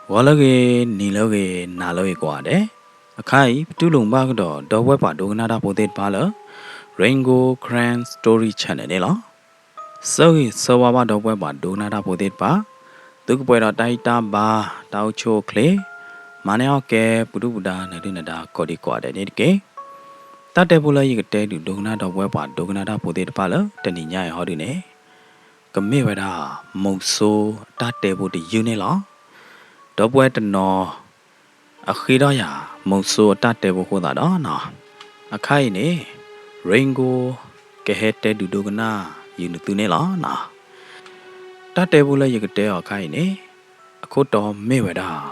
ဂီၤလၢအဂ့ၤ, နံၤလၢအဂ့ၤ, နၤလၢအဂ့ၤကိးဂၤဒဲး. အခါအံၤ ပတူၢ်လိာ်ဘၣ်ကဒီး ဒီပုၢ်ဝဲၢ်ပှၤဒိကနၣ်တၢ်ဖိသ့ၣ်တဖၣ်လၢ Rain Gold Karen Story Channel န့ၣ်လီၤ. ဆၢဂ့ၤဆၢဝါဘၣ်ဒီပုၢ်ဝဲၢ်ပှၤဒိကနၣ်တၢ်ဖိသ့ၣ်တဖၣ်, သုကပှဲၤဒီးတၢ်ဂံၢ်တၢ်ဘါ, တၢ်အိၣ်ဆူၣ်အိၣ်ချ့, မၤန့ၢ်အီၣ်ကဲ ပှၤဒုၣ်ပှၤဒါ နၢၤဒုၣ်နၢၤဒါ ကိးဒံကိးဂၤဒဲးန့ၣ်တက့ၢ်. တၢ်တဲဖိလၢယကတဲဒုးဒိကနၣ်ဒီပုၢ်ဝဲၢ်ပှၤဒိကနၣ်တၢ်ဖိသ့ၣ်တဖၣ်လၢတနံၤညါအံၤဟီဒုန့ၣ်, ကမ့ၢ်ဝဲဒၣ် မုဆိုးအတၢ်တဲဖိတယုၢ်န့ၣ်လီၤ. ဒီပုၢ်ဝဲၢ်တနီၤ အဃ့ထီၣ်ယၤ မုဆိုးအတၢ်တဲဖိအဃိသတးဒီးနီၤ, အခါအံၤန့ၣ် Rain Gold ကဟဲတဲဒုးဒိကနၣ်ယုာ်နသုန့ၣ်လီၤနီၤ. တၢ်တဲဖိလၢယကတဲအီၤအခါအံၤန့ၣ်, အခိၣ်တီမ့ၢ်ဝဲဒၣ်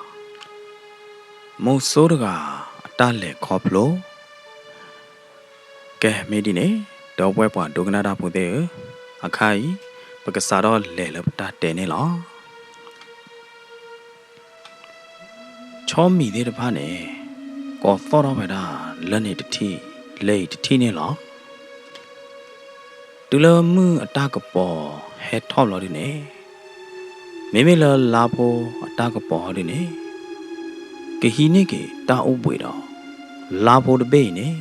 မုဆိုးတဂၤအတၢ်လဲၤခီဖျိ ကဲ မ့ၢ်ဒ်န့ၣ်, ဒီပုၢ်ဝဲၢ်ပှၤဒိကနၣ်တၢ်ဖိသ့ၣ်ဧၢ, အခါအံၤ ပကစးထီၣ်လဲၤလၢပတၢ်တဲန့ၣ်လီၤ. ဆီမံၤသ့ၣ်တဖၣ်န့ၣ် ကိးသီၣ်ထီၣ်ဝဲဒၣ် လၢန့ၣ်တထံၣ် လၢအံၤတထံၣ်န့ၣ်လီၤ. တုၤလၢမုၢ်အတၢ်ကပီၤဟဲထီၣ်ဘျီဒုန့ၣ်, မ့မ့ၢ်လၢလါဖိအတၢ်ကပီၤဟီဒုန့ၣ်, ကဟံးန့ၢ်က့ၤတၢ်အိၣ်ဘှံးဒီး လါဖိတဘ့ၣ်အံၤန့ၣ်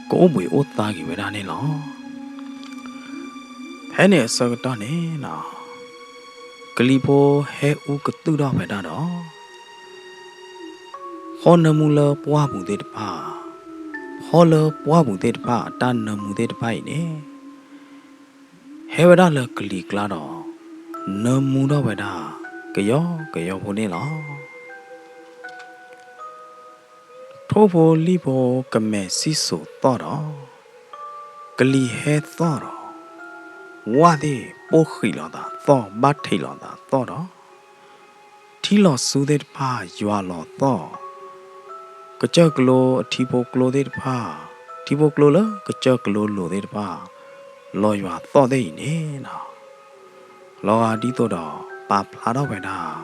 ကအိၣ်ဘှံးအိၣ်သါက့ၤဝဲဒၣ်န့ၣ်လီၤ. ဖဲန့ၣ်အဆၢကတီၢ်န့ၣ်နီၤ, ကလံၤဖိဟဲအူကသုၣ်ထီၣ်ဝဲဒၣ်ဒီး ဖီနၢမူလၢပှၢ်ပူၤသ့ၣ်တဖၣ်, ဖီလၢပှၢ်ပူၤသ့ၣ်တဖၣ်အတၢ်နၢမူသ့ၣ်တဖၣ်အံၤန့ၣ်, ဟဲဝဲဒၣ်လၢကလံၤကျါဒီး နၢမူထီၣ်ဝဲဒၣ် ကယီကယီဖိန့ၣ်လီၤ. ထိၣ်ဖိလံၣ်ဖိကမဲာ်စံၣ်စိၤသီၣ်ဒီး ကလံၤဟဲသီၣ်ဒီး ဝၣ်သ့ၣ်ပိၢ်ဃံးလိာ်သးသီၣ် ဘၣ်ထံးလိာ်သးသီၣ်ဒီး ထံလီၤဆူသ့ၣ်တဖၣ်ယွၤလီၤသီၣ်, ကစၢၢ်ကလိအထံဖိကျိသ့ၣ်တဖၣ်, ထံဖိကျိလၢကစၢၢ်ကလိလိၤသ့ၣ်တဖၣ် လီၤယွၤသီၣ်သ့ၣ်အံၤန့ၣ်လီၤ. လီၤဂာ်ဒ်သိးဒီးပာ်ဖျါထီၣ်ဝဲဒၣ်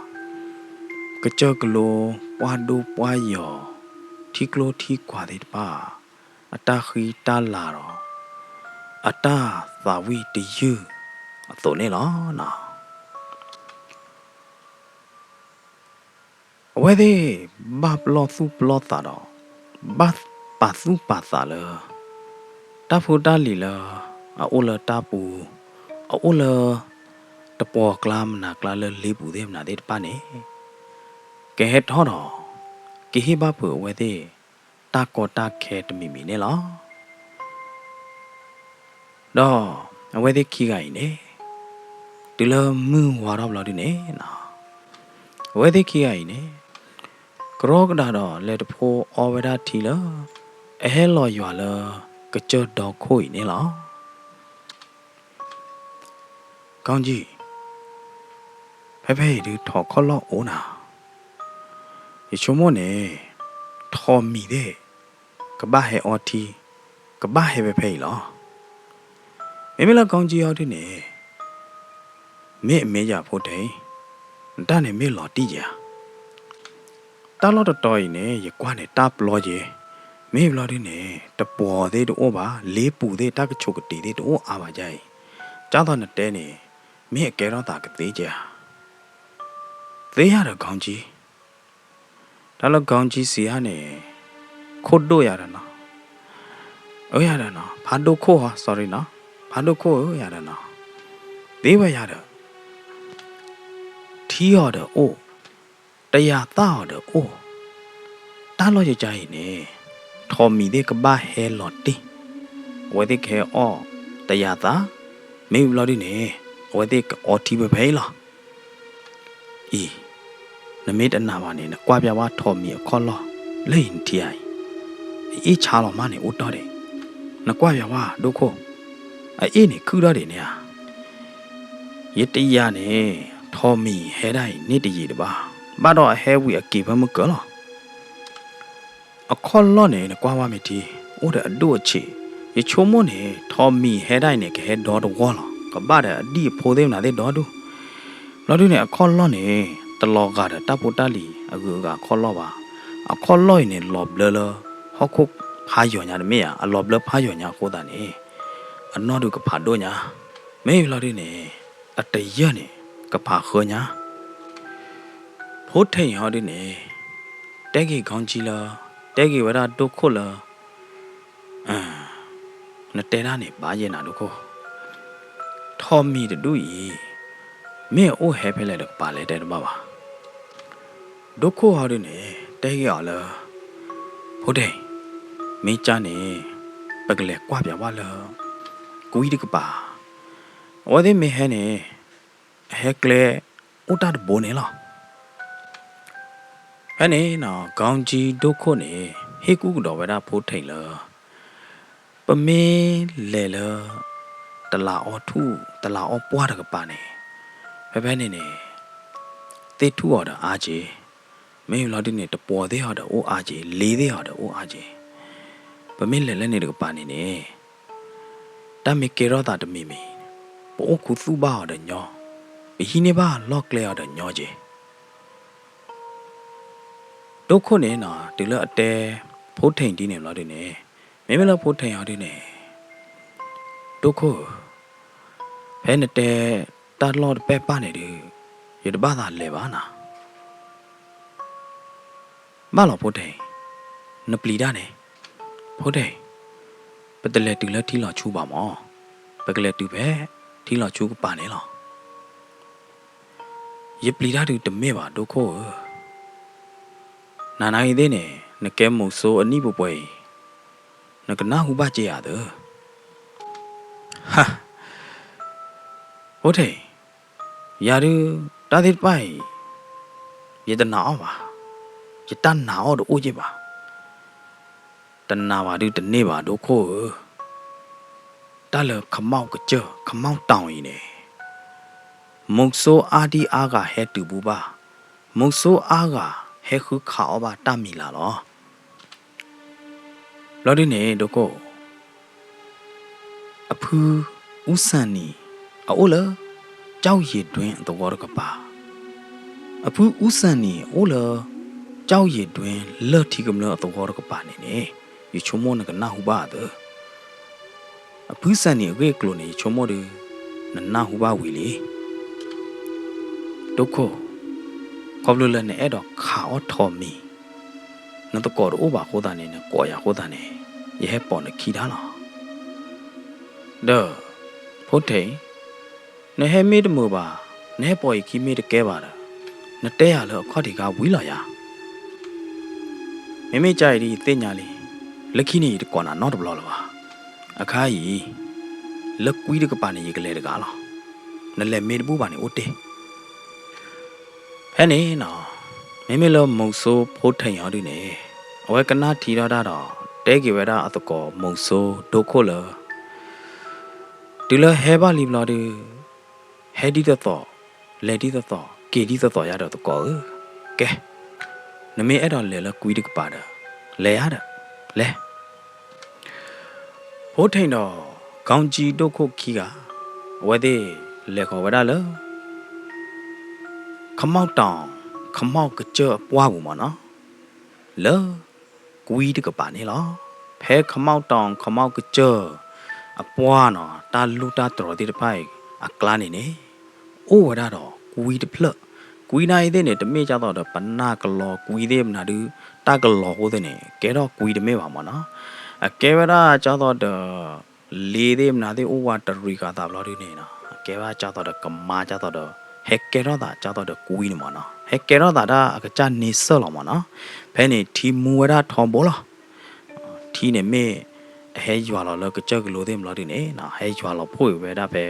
ကစၢၢ်ကလိပှၢ်ဒိၣ်ပှၢ်ယီၤ ထံကျိထံကွၢ်သ့ၣ်တဖၣ် အတၢ်ဃံတၢ်လၤဒီး အတၢ်သးဝံၣ်တယုၢ်အသိးန့ၣ်လီၤ. အဝဲသ့ၣ်ဘၣ်ပလီၢ်သူၣ်ပလီၢ်သးဒီး ဘၣ်ပာ်သူၣ်ပာ်သးလၢ တၢ်ဖိတၢ်လံၤလၢအအိၣ်လၢတၢ်ပူၤ, အအိၣ်လၢ တပှီၤကျါမနၤကျါလၢလ့ပူၤသ့ၣ်မနၤသ့ၣ်တဖၣ်န့ၣ် ကဟဲထီၣ်ဒီး ကဟ့ၣ်ဘၣ်ဖုးအဝဲသ့ၣ် တၢ်ကီတၢ်ခဲတမံၤမံၤန့ၣ်လီၤ. ဒီးအဝဲသ့ၣ်ခံဂၤအံၤန့ၣ် တုၤလၢမုၢ်ဝါထီၣ်ဘျီဒုန့ၣ် အဝဲသ့ၣ်ခံဂၤအံၤန့ၣ် ကရီကဒါဒီးလဲၤတဖိအီဝဲဒၣ်ထံလၢ အဟဲလီၤယွၤလၢ ကစၢၢ်ဒီခိၣ်အံၤန့ၣ်လီၤ. ကီကၠံ, ဖဲဖဲအံၤဒုးထိးခီၣ်လီၢ်အိၣ်နၤ, ယဆိကမိၣ်န့ၣ် ထိးမံၤသ့ၣ် ကဘၣ်ဟဲအီထံ, ကဘၣ်ဟဲဖဲဖဲအံၤလီၤ. မ့မ့ၢ်လၢကီကၠံအီၤဒုန့ၣ် မ့ၢ်အမ့ၢ်ယၤဖိတဲအံၤ, နတၢ်န့ၣ်မ့ၢ်လီၤတံၢ်ယၤ တၢ်လီၢ်တတီၤအံၤန့ၣ် ယကွၢ်န့ၣ်တၢ်ပျီယဲ, မ့ၢ်ဘျီဒုန့ၣ် တပှီၤသ့ၣ်တအိၣ်ဘၣ်, လ့ပူၤသ့ၣ် တၢ်ကဆိးကတံၤသ့ၣ်တအိၣ်အါဘၣ်ယါအံၤ, ကၢ်သိးနတဲန့ၣ် မ့ၢ်အကဲထီၣ်သးကသ့ဧါ. သ့ယၤဒီးကီကၠံ, တၢ်လၢကီကၠံစံးယၤန့ၣ် ခိၣ်ဒိၣ်ယၤဒီးနီၤ, အၢယၤဒီးနီၤ, ဖးဒိၣ်ခိၣ်ဟီ sorry နီၤ, ဖးဒိၣ်ခိၣ်ဧၢယၤဒီးနီၤ, သ့ဝဲယၤဒီး ထံအီၤဒီးအိၣ်, တယၤသၣ်အီၤဒီးအိၣ်, တၢ်လီၢ်ယကါအံၤန့ၣ် ထိးမံၤသ့ၣ်ကဘၣ်ဟဲလီၤတံၢ်, အဝဲသ့ၣ်ကဟဲအီၣ်တယၤသၣ်, မ့ၢ်ဘျီဒုန့ၣ် အဝဲသ့ၣ်ကအီထံဖဲဖဲအံၤလီၤ. အံၤ, နမ့ၢ်တနာ်ဘၣ်န့ၣ် နကွၢ်ပျးဝဲထိးမံၤအခီၣ်လီၢ် လၢအံၤနထံၣ်ဧါအံၤ, အအ့ၣ်ဆါလီၤမးန့ၣ်အိၣ်တီၢ်ဒံး, နကွၢ်ပျးဝဲဒိၣ်ခိၣ်, အအ့ၣ်န့ၣ်ခုၣ်ထီၣ်ဒံးန့ၣ်ဧါ. ယတယၤန့ၣ် ထိးမံၤဟဲဒၣ်အံၤန့ၢ်တယံာ်တဘၣ်, ဘၣ်ဒီးအဟဲဝံၤအက့ၤဖဲမုၢ်ကၢၤလီၤ. အခီၣ်လီၢ်န့ၣ် နကွၢ်ဝဲမ့ၢ်ထံ, အိၣ်ဒီးအဒိၣ်အဆံး, ယဆိကမိၣ်န့ၣ် ထိးမံၤဟဲဒၣ်အံၤန့ၣ် ကဟဲဒီတဝီလီၤ, ကဘၣ်ဒီးအဒံၣ်အဖိသ့ၣ်မနုၤသ့ၣ်ဒီဒူၣ်. ဘျီဒုန့ၣ် အခီၣ်လီၢ်န့ၣ် တလီၤဂာ်ဒီးတၢ်ဖိတၢ်လံၤအဂုၤအဂၤအခီၣ်လီၢ်ဘၣ်. အခီၣ်လီၢ်အံၤန့ၣ် လီၤဘျၢလၢ ဟီၣ်ခိၣ်ဖးယိာ်ညါတမ့ၢ်ဧါ, အလီၤဘျၢဖးယိာ်ညါအဃိသတးန့ၣ် အနီၢ်ဒုးကဖးဒိၣ်ညါ, မ့ၢ်ဘျီဒုန့ၣ် အတယၢၢ်န့ၣ် ကဖးဃၢညါ. ဖိထံးဟီဒုန့ၣ် တဲက့ၤ ခေါင်းကြီး လၢ တဲက့ၤဝဲဒၣ်ဒိခိၣ်လၢ နတဲဒၣ်န့ၣ် ဘၣ်ယဲၢ်နၤဒိခိၣ်, ထိးမံၤတဒူၣ်အံၤ မ့ၢ်အအိၣ်ဟဲဖဲလဲၣ်တကပၤလဲၣ် တဲတဘၣ်ဘၣ်. ဒိခိၣ်ဟီဒုန့ၣ် တဲက့ၤအီၤလၢ ဖိထံး, မ့ၢ်ကၢ်န့ၣ် ပကလဲၤကွၢ်ပၠးဘၣ်လၢ ကွံတကပၤ, အဝဲသ့ၣ်မ့ၢ်ဟဲန့ၣ် အဟဲကျဲအိၣ်တၢ်တဘိန့ၣ်လီၤ. ဖဲန့ၣ် ခေါင်းကြီး ဒိခိၣ်န့ၣ် ဟ့ၣ်ကူၣ်ကဒီးဝဲဒၣ်ဖိထံးလၢ ပမ့ၢ်လဲၤလၢ တလးအီထူၣ် တလးအီပှၢ်တကပၤန့ၣ် ဖဲဖဲန့ၣ်န့ၣ် သ့ၣ်ထူၣ်အီၤဒီးအါက့ၤ, မ့ၢ်ဘျီဒုန့ၣ် တပှီၤသ့ၣ်အီၤဒီးအိၣ်အါက့ၤ, လ့သ့ၣ်အီၤဒီးအိၣ်အါက့ၤ, ပမ့ၢ်လဲၤလၢန့ၣ်တကပၤန့ၣ်န့ၣ် တၢ်မ့ၢ်ကဲထီၣ်သးတမံၤမံၤ, ပအိၣ်ခူသူၣ်ဘၣ်အီၤဒီးညီ, ပဟံးန့ၢ်ဘၣ်လီၢ်ကျဲအီၤဒီးညီက့ၤ. ဒိခိၣ်န့ၣ် တုၤလၢအတဲ ဖိထံးဒ်န့ၣ်ဘျီဒုန့ၣ်, မ့မ့ၢ်လၢဖိထံးအီၤဒုန့ၣ်, ဒိခိၣ်ဧၢ, ဖဲနတဲတၢ်လီၢ်တပဲၢ်ပၢ်န့ၣ်ဒု, ယတဘၣ်သးလဲၤဘၣ်နၤ. ဘၣ်လီၤဖိထံး, နပျံၤတၢ်န့ၣ်, ဖိထံး, ပတလဲၤတုၤလၢထံလီၤဆူဘၣ်မၢ်, ပကလဲၤတုၤဖဲထံလီၤဆူကပၤန့ၣ်လီၤ. ယပျံၤတၢ်ဒုတမ့ၢ်ဘၣ်ဒိခိၣ်ဧၢ, နၤနၤဂ့ၤသ့ၣ်န့ၣ် နကဲမုဆိုးအနံၣ်ပှဲၤပှဲၤအံၤ, နကနၢ်ဟူဘၣ်က့ၤယၤသၢ. ဟါ, ဖိထံး, ယၤဒု တၢ်သ့ၣ်တဖၣ်အံၤ ယတနာ်အီၤဘၣ်, ယတၢ်နာ်အီၤတအိၣ်က့ၤဘၣ်. တနာ်ဘၣ်ဒုတန့ၢ်ဘၣ်ဒိခိၣ်ဧၢ, တၢ်လၢခမီၣ်ကစၢၢ် ခမီၣ်တီၣ်အံၤန့ၣ်, မုဆိုးအါဒံအါဂၤဟဲတုၤဘူးဘၣ်, မုဆိုးအါဂၤဟဲဃုခးအီၣ်ဘၣ်တၢ်မံၤလၢ်လီၤ. ဘျီဒုန့ၣ် ဒိခိၣ်, အဖု အူစၣ်နံၤ အအိၣ်လၢ ကၠီယံၤဒွဲအသဝီတကပၤ, အဖုအူစၣ်နံၤအအိၣ်လၢ ကၠီယံၤဒွဲလၢၢ်ထံကမျၢၢ်အသဝီတကပၤန့ၣ်န့ၣ်, ယဆိကမိၣ်နကနၢ်ဟူဘၣ်အသၢ. အဖုစၣ်နံၤအဂ့ၢ်အကျိၤန့ၣ် ယဆိကမိၣ်ဒု နနၢ်ဟူဘၣ်ဝံၤလံ. ဒိခိၣ်, ခီဖျိလၢနအဲၣ်ဒိးခးအီၣ်ထိးမံၤ, နသကိးတအိၣ်ဘၣ်အဃိသတးန့ၣ် နကိးယၤအဃိသတးန့ၣ် ယဟဲပိာ်နခံတၢ်လီၤ. ဒီး ဖိထံး, နဟဲမ့ၢ်တမုာ်ဘၣ်, နဟဲပိာ်ယခံမ့ၢ်တကဲဘၣ်ဒီး, နတဲယၤလၢအခီၣ်ထံးခါဝံၤလီၤယၤ. မ့မ့ၢ်ကၢ်အံၤဒ်ယသ့ၣ်ညါလံ, လၢခံန့ၣ်ယတကိးနၤနီတဘျီလၢၤဘၣ်. အခါအံၤ လၢကွံတကပၤန့ၣ် ယကလဲၤတဂၤလီၤ. နလဲၤမ့ၢ်တဘူၣ်ဘၣ်န့ၣ်အိၣ်တ့ၢ်. ဖဲန့ၣ်နီၤ, မ့မ့ၢ်လၢမုဆိုးဖိထံးအီၤဒုန့ၣ်, အဝဲကနၣ်ထံထီၣ်တၢ်ဒီး တဲက့ၤဝဲဒၣ်အသကိးမုဆိုးဒိခိၣ်လၢ တုၤလၢဟဲဘၣ်လံဘျီဒု ဟဲဒ်သိးသိး, လဲၤဒ်သိးသိး, က့ၤဒ်သိးသိးယါဒီးသကိးဧၢ, ကဲ, နမ့ၢ်အဲၣ်ဒိးလဲၤလၢကွံတကပၤဒီး, လဲၤယါဒီး, လဲၤ. ဖိထံးဒီး ခေါင်းကြီး ဒိၣ်ခိၣ်ခံဂၤ, အဝဲသ့ၣ်လဲၤဃီၤဝဲဒၣ်လၢ ခမီၣ်တီၣ်, ခမီၣ်ကစၢၢ်အပှၢ်ပူၤမၢ်နီၤ, လၢ ကွံတကပၤန့ၣ်လီၤ. ဖဲခမီၣ်တီၣ် ခမီၣ်ကစၢၢ်အပှၢ်နီၤ, တၢ်လူၢ်တၢ်တြီၤသ့ၣ်တဖၣ်အံၤ အကျါန့ၣ်န့ၣ် အိၣ်ဝဲဒၣ်ဒီးကွံတဖျၢၣ်. ကွံနာ်အံၤသ့ၣ်န့ၣ် တမ့ၢ်ဒ်သိးဒီးပနၢ်ကလီၤကွံသ့ၣ်မနုၤဒုး, တၢ်ကလီၤအဃိသ့ၣ်န့ၣ် ကဲထီၣ်ကွံတမ့ၢ်ဘၣ်မၢ်နီၤ. အကဲဝဲဒၣ်ဒ်သိးဒီး လ့သ့ၣ်မနုၤသ့ၣ်အိၣ်ဝးတရံးဃာ်သးဘျီဒုန့ၣ်နီၤ, အကဲဝဲဒၣ်ဒ်သိးဒီးကမါဒ်သိးဒီး, ဟဲကဲထီၣ်သးဒ်သိးဒီးကွံန့ၣ်မၢ်နီၤ. ဟဲကဲထီၣ်သးဒၣ်အကစၢ်န့ဆၢၣ်လီၤမၢ်နီၤ. ဖဲန့ၣ်ထံမူဝဲဒၣ်ထီဘိလီၤ. ထံန့ၣ်မ့ၢ် အဟဲယွၤလီၤလၢကစၢၢ်ကလိသ့ၣ်ဘျီဒုန့ၣ်နီၤ, ဟဲယွၤလီၤဖှိၣ်က့ၤဝဲဒၣ်ဖဲ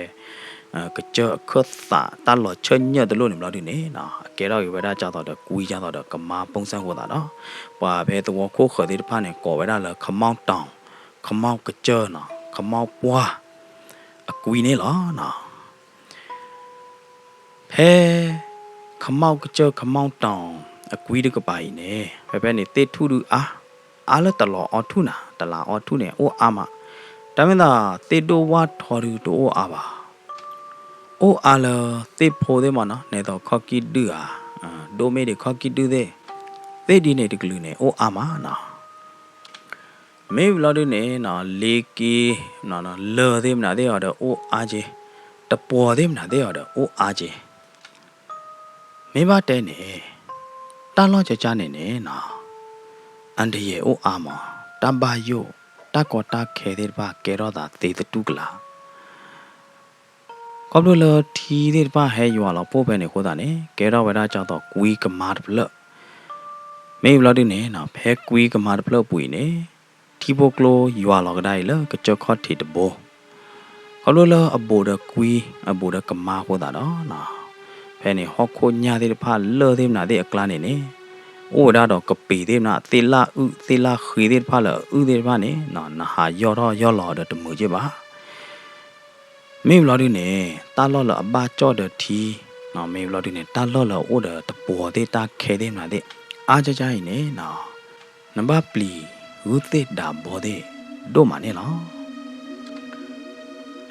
ကစၢၢ်အခၢၣ်သးတၢ်လီၤဆၢၣ်ညၢၣ်တလိၣ်န့ၣ်ဘျီဒုန့ၣ်နီၤ, အကဲထီၣ်က့ၤဝဲဒၣ်ဒ်သိးဒီးကွံဒ်သိးဒီးကမါပူၤစၢ်ဃိသးဒီး, ပှၤဖဲသဝီခိၣ်ဃၢၤသ့ၣ်တဖၣ်န့ၣ် ကိးဝဲဒၣ်လၢခမီၣ်တီၣ်, ခမီၣ်ကစၢၢ်နီၤ, ခမီၣ်ပှၢ် အကွံန့ၣ်လီၤနီၤ. ဖဲ ခမီၣ်ကစၢၢ် ခမီၣ်တီၣ် အကွံတကပၤအံၤန့ၣ် ဖဲဖဲန့ၣ်သ့ၣ်ထူၣ်ဒုးအါ, အါလၢတလီၤအီထူၣ်နၤ, တလီၤအီထူၣ်န့ၣ် အိၣ်အါမး. တၢ်မ့ၢ်သးသ့ၣ်ဒိၣ်ဝၣ်ထီဒုးတအိၣ်အါဘၣ်. အိၣ်အါလၢသ့ၣ်ဖိသ့ၣ်မၢ်နီၤ, နဲသိးခီၣ်ကံၢ်ဒုၣ်ဧါ, ဒိၣ်မ့ၢ်ဒံးခီၣ်ကံၢ်ဒုၣ်သ့ၣ်, သ့ၣ်ဒ်န့ၣ်တကလုာ်န့ၣ် အိၣ်အါမးနီၤ. မ့ၢ်ဘျီဒုန့ၣ်နီၤ, လ့က့ လၢၢ်သ့ၣ်မနုၤသ့ၣ်အီၤဒီးအိၣ်အါက့ၤ, တပှီၤသ့ၣ်မနုၤသ့ၣ်အီၤဒီးအိၣ်အါက့ၤ. မ့ၢ်ဘၣ်တဲန့ၣ် တၢ်လီၢ်ကၠၢကၠၢန့ၣ်န့ၣ်နီၤ အန္တရာယ်အိၣ်အါမး, တၢ်ဘၣ်ယိၣ် တၢ်ကီတၢ်ခဲသ့ၣ်တဖၣ်ကဲထီၣ်သးသ့သတူၢ်ကလာ်. ခီဖျိလၢထံသ့ၣ်တဖၣ်ဟဲယွၤလီၤပိၢ်ဖဲန့ၣ်အဃိသတးန့ၣ် ကဲထီၣ်ဝဲဒၣ်ကၢ်သိးကွံကမါတဖျၢၣ်. မ့ၢ်ဘျီဒုန့ၣ်နီၤ ဖဲကွံကမါတဖျၢၣ်အပူၤအံၤန့ၣ် ထံဖိကျိယွၤလီၤကဒါအံၤလၢကစၢၢ်ခီၣ်ထံးတဘိ ခီဖျိလၢအဘူးဒီးကွံ အဘူးဒီးကမါအဃိသတးဒီးနီၤ ဖဲန့ၣ်ဟီၣ်ခိၣ်ညၣ်သ့ၣ်တဖၣ်လၢၢ်သ့ၣ်မနုၤသ့ၣ်အကျါန့ၣ်န့ၣ် အိၣ်ဝဲဒၣ်ဒီးကပ့ၤသ့ၣ်မနုၤ သ့ၣ်လၣ်အုၣ်သ့ၣ်လၣ်ဃ့သ့ၣ်တဖၣ်လၢအအုၣ်သ့ၣ်တဖၣ်န့ၣ်နီၤ နဟးယီၢ်ထီၣ်ယီၢ်လီၤဒီးတမုာ်က့ၢ်ဘၣ်. မ့ၢ်ဘျီဒုန့ၣ် တၢ်လီၢ်လၢအဘၣ်ကၠီၣ်ဒီးထံ မ့ၢ်ဘျီဒုန့ၣ် တၢ်လီၢ်လၢအအိၣ်ဒီးတပှီၤသ့ၣ်တၢ်ခဲသ့ၣ်မနုၤသ့ၣ် အါကၠၢကၠၢအံၤန့ၣ်နီၤ နဘၣ်ပျံၤဂုၢ်သ့ၣ်ဒးဘီသ့ၣ် ဒိၣ်မးန့ၣ်လီၤ.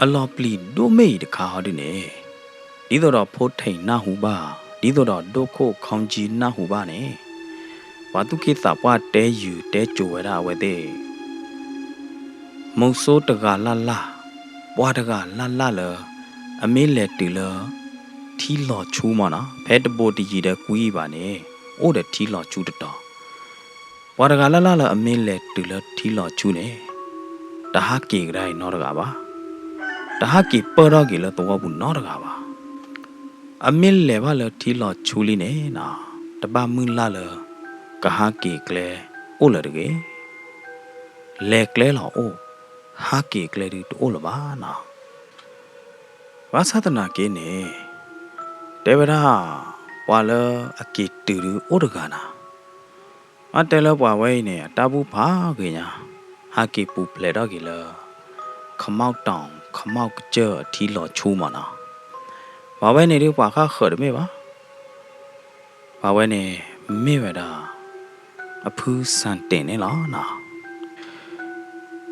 အလီၤပျံၤဒိၣ်မ့ၢ်အံၤတခါဟီဒုန့ၣ် ဒ်သိးဒီးဖိထိၣ်နၢ်ဟူဘၣ်, ဒ်သိးဒီးဒိၣ်ခိၣ်ခီကၠံနၢ်ဟူဘၣ်န့ၣ် ပှၤသူၣ်က့သးပှၢ်တဲယုာ်တဲစိၤဝဲဒၣ်အဝဲသ့ၣ် မုဆိုးတဂၤလၢ်လၢ်, ပှၢ်တဂၤလၢ်လၢ်လၢ အမ့ၢ်လဲၤတုၤလၢ ထံလီၤဆူမ့ၢ်နီၤ, ဖဲတဘူးတယံၤဒီးကွံဘၣ်န့ၣ် အိၣ်ဒီးထံလီၤဆူတတီၤ, ပှၤတဂၤလၢ်လၢ်လၢအမ့ၢ်လဲၤတုၤလၢထံလီၤဆူန့ၣ် တဟးက့ၤကဒါအံၤနီတဂၤဘၣ်, တဟးက့ၤပၢၢ်ထီၣ်က့ၤလၢသဝီပူၤနီတဂၤဘၣ်. အမ့ၢ်လဲၤဘၣ်လၢထံလီၤဆူလံန့ၣ်နီၤ တဘၣ်မုၢ်လၢ်လၢ ကဟးက့ၤကျဲအိၣ်လၢၤတဂ့ၤ. လဲၤကျဲလီၤအိၣ်, ဟးက့ၤကျဲဒုတအိၣ်လၢၤဘၣ်နီၤ. ဘၣ်ဆၣ်သနာ်က့န့ၣ် တဲဝဲဒၣ် ပှၤလၢအက့ၤတုၤဒုအိၣ်တဂၤနီၤ. မ့ၢ်တဲလၢပှၤဝဲအံၤန့ၣ် အတၢ်ဘူၣ်ဖးဂ့ၤညါ, ဟးက့ၤပူၤဖျဲးထီၣ်က့ၤလၢ ခမီၣ်တီၣ် ခမီၣ်ကစၢၢ်အထံလီၤဆူမ့ၢ်နီၤ. ပှၤဝဲန့ၣ်ဒုပှၤဃၣ်ဃၢၤတမ့ၢ်ဘၣ်. ပှၤဝဲန့ၣ်မ့ၢ်ဝဲဒၣ် အဖုစၣ်တ့ၣ်န့ၣ်လီၤနီၤ.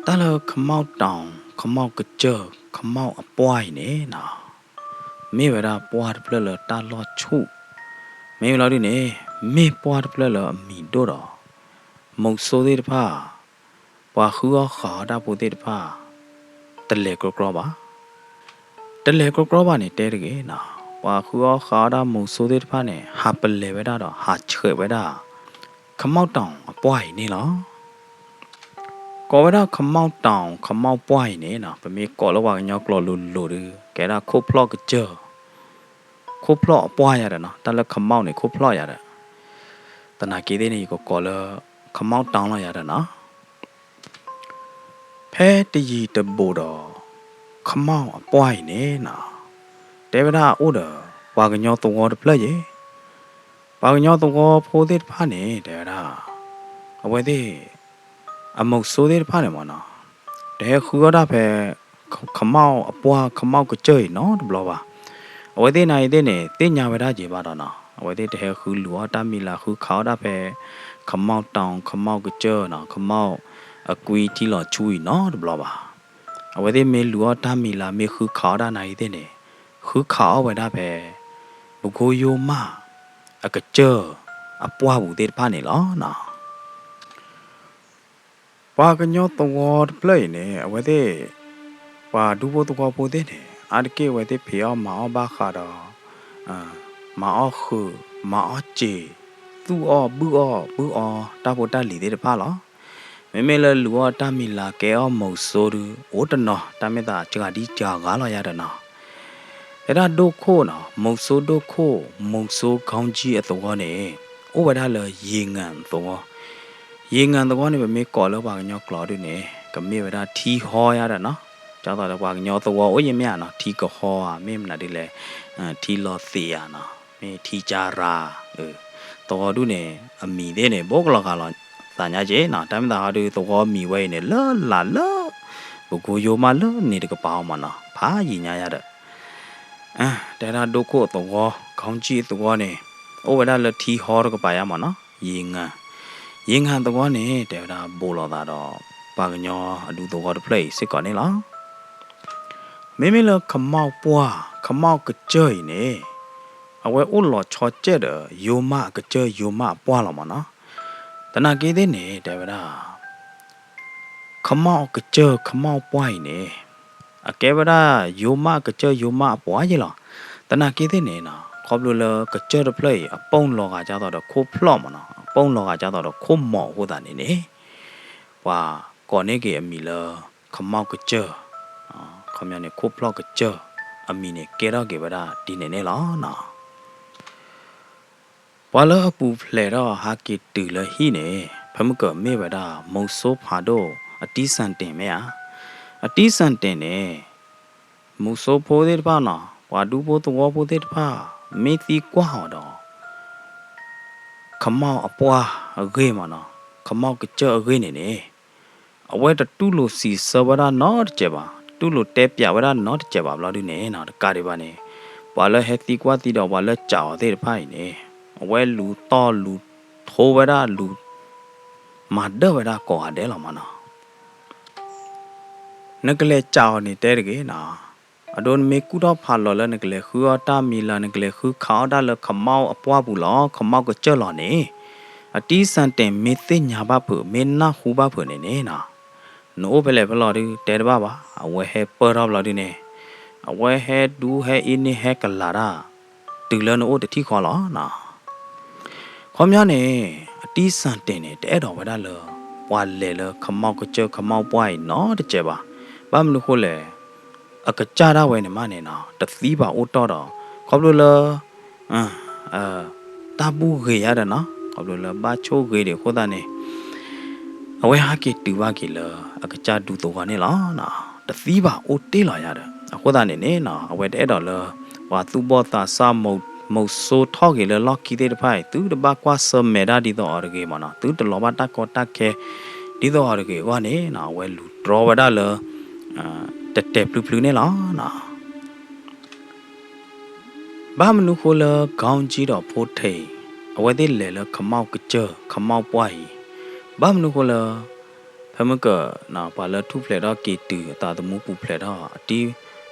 တၢ်လၢခမီၣ်တီၣ် ခမီၣ်ကစၢၢ် ခမီၣ်အပှၢ်အံၤန့ၣ်နီၤ မ့ၢ်ဝဲဒၣ်ပှၢ်တဖျၢၣ်လၢတၢ်လီၢ်ဆူၣ်, မ့ၢ်ဝဲလီၤဒုန့ၣ် မ့ၢ်ပှၢ်တဖျၢၣ်လၢအမံၤဒိၣ်ဒီး မုဆိုးသ့ၣ်တဖၣ် ပှၤဃုအီၣ်ဃးအီၣ်တၢ်ဖိသ့ၣ်တဖၣ် တလဲၤကြီကြီဘၣ်. တလဲၤကြီကြီဘၣ်န့ၣ်တဲတဂ့ၤနီၤ, ပှၤဃုအီၣ်ဃးအီၣ်တၢ်မုဆိုးသ့ၣ်တဖၣ်န့ၣ် ဟးပလဲၤဝဲဒၣ်ဒီး ဟးဆှဲးဝဲဒၣ် ခမီၣ်တီၣ်အပှၢ်အံၤန့ၣ်လီၤ. ကိးဝဲဒၣ်ခမီၣ်တီၣ် ခမီၣ်ပှၢ်အံၤန့ၣ်နီၤ ပမ့ၢ်ကိးလၢပှၤကညီကျိာ်လိၤလိၤဒု ကဲဒၣ်ခိၣ်ဖျီၣ်ကစၢၢ်, ခိၣ်ဖျီၣ်အပှၢ်ယၤဒီးနီၤ, တၢ်လၢခမီၣ်န့ၣ် ခိၣ်ဖျီၣ်ယၤဒီး, သနာ်က့သ့ၣ်န့ၣ် ယကကိးလၢ ခမီၣ်တီၣ်လီၤယၤဒီးနီၤ. ဖဲတယံၤတဘူးဒီး ခမီၣ်အပှၢ်အံၤန့ၣ်နီၤ တဲဝဲဒၣ်အိၣ်ဒီး ပှၤကညီသဝီတဖျၢၣ်ယဲၢ်, ပှၤကညီသဝီဖိသ့ၣ်တဖၣ်န့ၣ် တဲဝဲဒၣ် အဝဲသ့ၣ် အမုဆိုးသ့ၣ်တဖၣ်န့ၣ်မ့ၢ်နီၤ တဟဲဃုအီၣ်တၢ်ဖဲ ခမီၣ်အပှၢ် ခမီၣ်ကစၢၢ်အံၤနီတဘျီဘၣ်. အဝဲသ့ၣ်နၤအံၤသ့ၣ်န့ၣ် သ့ၣ်ညါဝဲဒၣ်က့ၤဘၣ်ဒီးနီၤ အဝဲသ့ၣ်တဟဲဃုလူၤအီၣ်တၢ်မံၤလၢ ဃုခးအီၣ်တၢ်ဖဲ ခမီၣ်တီၣ် ခမီၣ်ကစၢၢ်နီၤ ခမီၣ်အကွံထံလီၤဆူအံၤနီတဘျီဘၣ်. အဝဲသ့ၣ်မ့ၢ်လူၤအီၣ်တၢ်မံၤလၢ မ့ၢ်ဃုခးအီၣ်တၢ်နၤအံၤသ့ၣ်န့ၣ် ဃုခးအီၣ်ဝဲဒၣ်ဖဲ ပကိယိမၢ် အကစၢၢ်အပှၢ်ပူၤသ့ၣ်တဖၣ်န့ၣ်လီၤနီၤ. ပှၤကညီသဝီတဖျၢၣ်အံၤန့ၣ် အဝဲသ့ၣ် ပှၤဒူဖိသဝီဖိသ့ၣ်န့ၣ် အါတက့ၢ်အဝဲသ့ၣ်ဖံးအီၣ်မၤအီၣ်ဘၣ်ဃးဒီး မၤအီၣ်ဃုာ် မၤအီၣ်စ့ၤ သူၣ်အီၣ်ဘုၣ်အီၣ် ပုၢ်အီၣ်တၢ်ဖိတၢ်လံၤသ့ၣ်တဖၣ်လီၤ. မ့မ့ၢ်လၢလူၤအီၣ်တၢ်မံၤလၢကဲအီၣ်မုဆိုးဒု အိၣ်တနီၤ တၢ်မ့ၢ်သးစှၤဒံစှၤဂၤလီၤယၤဒီးနီၤ. တဲဒၣ်ဒိၣ်ခိၣ်နီၤ မုဆိုးဒိၣ်ခိၣ် မုဆိုးခီကၠံအသဝီန့ၣ် အိၣ်ဝဲဒၣ်လၢ ရေငန် သဝီ, ရေငန် သဝီန့ၣ် ပမ့ၢ်ကိးလၢပှၤကညီကျိာ်ဒုန့ၣ် ကမ့ၢ်ဝဲဒၣ်ထံဟီယၤဒီးနီၤ, ဒ်သိးဒီးပှၤကညီသဝီအိၣ်ယဲၢ်မ့ၢ်ဧါနီၤ ထံကဟီဧါ မ့ၢ်မနုၤဒ်လဲၣ်, ထံလီၤသ့းဧါနီၤ မ့ၢ်ထံကၠါရၤ, သဝီဒုန့ၣ် အမံၤသ့ၣ်န့ၣ် ဘိးကလီၤဂာ်လီၤသးညါက့ၤနီၤ, တၢ်မ့ၢ်သးဟီဒု သဝီမံၤဝဲအံၤန့ၣ် လၢလာ်လၢ ပကိယိမၢ်လၢန့ၣ်တကပၤအီၤမ့ၢ်နီၤ ဖးယံာ်ညါယၤဒီး တဲဒၣ်ဒိၣ်ခိၣ်အသဝီ ခီကၠံအသဝီန့ၣ် အိၣ်ဝဲဒၣ်လၢထံဟီတကပၤယါမ့ၢ်နီၤ ရေငန်, ရေငန် သဝီန့ၣ် တဲဝဲဒၣ်ဘူးလိာ်သးဒီး ပှၤကညီအဒူသဝီတဖျၢၣ်အံၤစ့ၢ်ကီးန့ၣ်လီၤ. မ့မ့ၢ်လၢခမီၣ်ပှၢ် ခမီၣ်ကစၢၢ်အံၤန့ၣ် အဝဲအိၣ်လီၤဆီကဲးဒီး ယိမၢ်အကစၢၢ် ယိမၢ်အပှၢ်လီၤမ့ၢ်နီၤ. သနာ်က့သ့ၣ်န့ၣ် တဲဝဲဒၣ် ခမီၣ်အကစၢၢ် ခမီၣ်ပှၢ်အံၤန့ၣ် အကဲဝဲဒၣ် ယိမၢ်အကစၢၢ် ယိမၢ်အပှၢ်ယဲၢ်လီၤ. သနာ်က့သ့ၣ်န့ၣ်နီၤ ခီဖျိလၢကစၢၢ်တဖျၢၣ်အံၤ အပူၣ်လီၤဂာ်ဒ်သိးဒီးခိၣ်ဖျီၣ်မးနီၤ, အပူၣ်လီၤဂာ်ဒ်သိးဒီးခိၣ်မီၤအဃိသတးန့ၣ်န့ၣ်, ပှၤကိးန့ၢ်က့ၤအမံၤလၢ ခမီၣ်ကစၢၢ်, ခီပညီန့ၣ် ခိၣ်ဖျီၣ်ကစၢၢ်အမံၤန့ၣ် ကဲထီၣ်က့ၤဝဲဒၣ်ဒ်န့ၣ်န့ၣ်လီၤနီၤ. ပှၤလၢအပူၤဖျဲးထီၣ်ဟးက့ၤတုၤလၢဟံၣ်န့ၣ် ဖဲမုၢ်ကၢၤမ့ၢ်ဝဲဒၣ် မုဆိဖးဒိၣ် အတံၢ်စၣ်တ့ၣ်မ့ၢ်ဧါ, အတံၢ်စၣ်တ့ၣ်န့ၣ် မုဆိဖိသ့ၣ်တဖၣ်နီၤ, ပှၤဒူဖိသဝီဖိသ့ၣ်တဖၣ် မ့ၢ်သံကွၢ်အီၤဒီး ခမီၣ်အပှၢ်အဂ့ၢ်မးနီၤ, ခမီၣ်ကစၢၢ်အဂ့ၢ်န့ၣ်န့ၣ် အဝဲတတူၢ်လိာ်စံးဆၢဝဲဒၣ်နီတစဲးဘၣ်, တတူၢ်လိာ်တဲပၠးဝဲဒၣ်နီတစဲးဘၣ်ဘျီဒုန့ၣ်နီၤ, တကးဒံးဘၣ်န့ၣ် ပှၤလၢဟဲသံကွၢ်သံဒီးပှၤလၢစံးအီၤသ့ၣ်တဖၣ်အံၤန့ၣ် အဝဲလူၤတီၢ်လူၤထိဝဲဒၣ်လူၤ မၤဒၢၣ်ဝဲဒၣ်ကိးဂၤဒဲးလီၤမးနီၤ. နကလဲၤစံးအီၤန့ၣ်တဲတဂ့ၤနီၤ, အဒိနမ့ၢ်ကူၣ်ထီၣ်ဖးလီၤလၢနကလဲၤဃုအီၣ်တၢ်မံၤလၢ် နကလဲၤဃုခးအီၣ်တၢ်လၢခမီၣ်အပှၢ်ပူၤလီၤ ခမီၣ်ကစၢၢ်လီၤန့ၣ်, အတံၢ်စၣ်တ့ၣ်မ့ၢ်သ့ၣ်ညါဘၣ်ဖုး မ့ၢ်နၢ်ဟူဘၣ်ဖုးန့ၣ်န့ၣ်နီၤ, နအိၣ်ဖဲလဲၣ်ဖဲလဲၣ်ဒု တဲတဘၣ်ဘၣ်, အဝဲဟဲပၢၢ်ထီၣ်ဘျီဒုန့ၣ် အဝဲဟဲဒူဟဲအ့န့ၢ်ဟဲကလၤတၢ် တုၤလၢနအိၣ်တထံၣ်ဃီလီၤနီၤ. ခီပညီန့ၣ် အတံၢ်စၣ်တ့ၣ်န့ၣ် တအဲၣ်ဒိးဝဲဒၣ်လၢ ပှၤလဲၤလၢခမီၣ်ကစၢၢ်ခမီၣ်ပှၢ်အံၤနီတစဲးဘၣ်. ဘၣ်မနုၤဃိလဲၣ်, အကစၢ်ဒၣ်ဝဲန့ၣ်မးန့ၣ်နီၤ တသံဘၣ်အိၣ်တီၢ်ဒီး ခီဖျိလၢ တၢ်ဘူၣ်ဂ့ၤယါဒီးနီၤ ခီဖျိလၢဘၣ်ဆိၣ်ဂ့ၤဒံးအဃိသတးန့ၣ် အဝဲဟးက့ၤတုၤဘၣ်က့ၤလၢအကစၢ်ဒူသဝီန့ၣ်လီၤ. တသံဘၣ်အိၣ်တ့ၢ်လီၤယါဒီး အဃိသတးန့ၣ်န့ၣ်နီၤ အဝဲတအဲၣ်ဒိးလၢ ပှၤသူၣ်ဘီၣ်သးစၢ် မုဆိထီၣ်က့ၤလၢလီၢ်ခံသ့ၣ်တဖၣ်အံၤ သုတဘၣ်ကွၢ်ဆၢၣ်မဲာ်ဒၣ်ဒ်သိးအီၤတဂ့ၤမးနီၤ သုတလီၤဘၣ်တၢ်ကီတၢ်ခဲ ဒ်သိးအီၤတဂ့ၤအဂီၢ်န့ၣ်နီၤ အဝဲလူၤတြီဝဲဒၣ်လၢ တဲာ်တဲာ်ဖျုးဖျုးန့ၣ်လီၤနီၤ. ဘၣ်မနုၤဃိလၢ ကီကၠံဒီးဖိထံး အဝဲသ့ၣ်လဲၤလၢခမီၣ်ကစၢၢ် ခမီၣ်ပှၢ်အံၤ, ဘၣ်မနုၤဃိလၢ ဖဲမုၢ်ကၢၤ ပှၤလၢထူၣ်ဖျဲးထီၣ်က့ၤတုၤအသးသမူပူၤဖျဲးထီၣ် အတံၢ်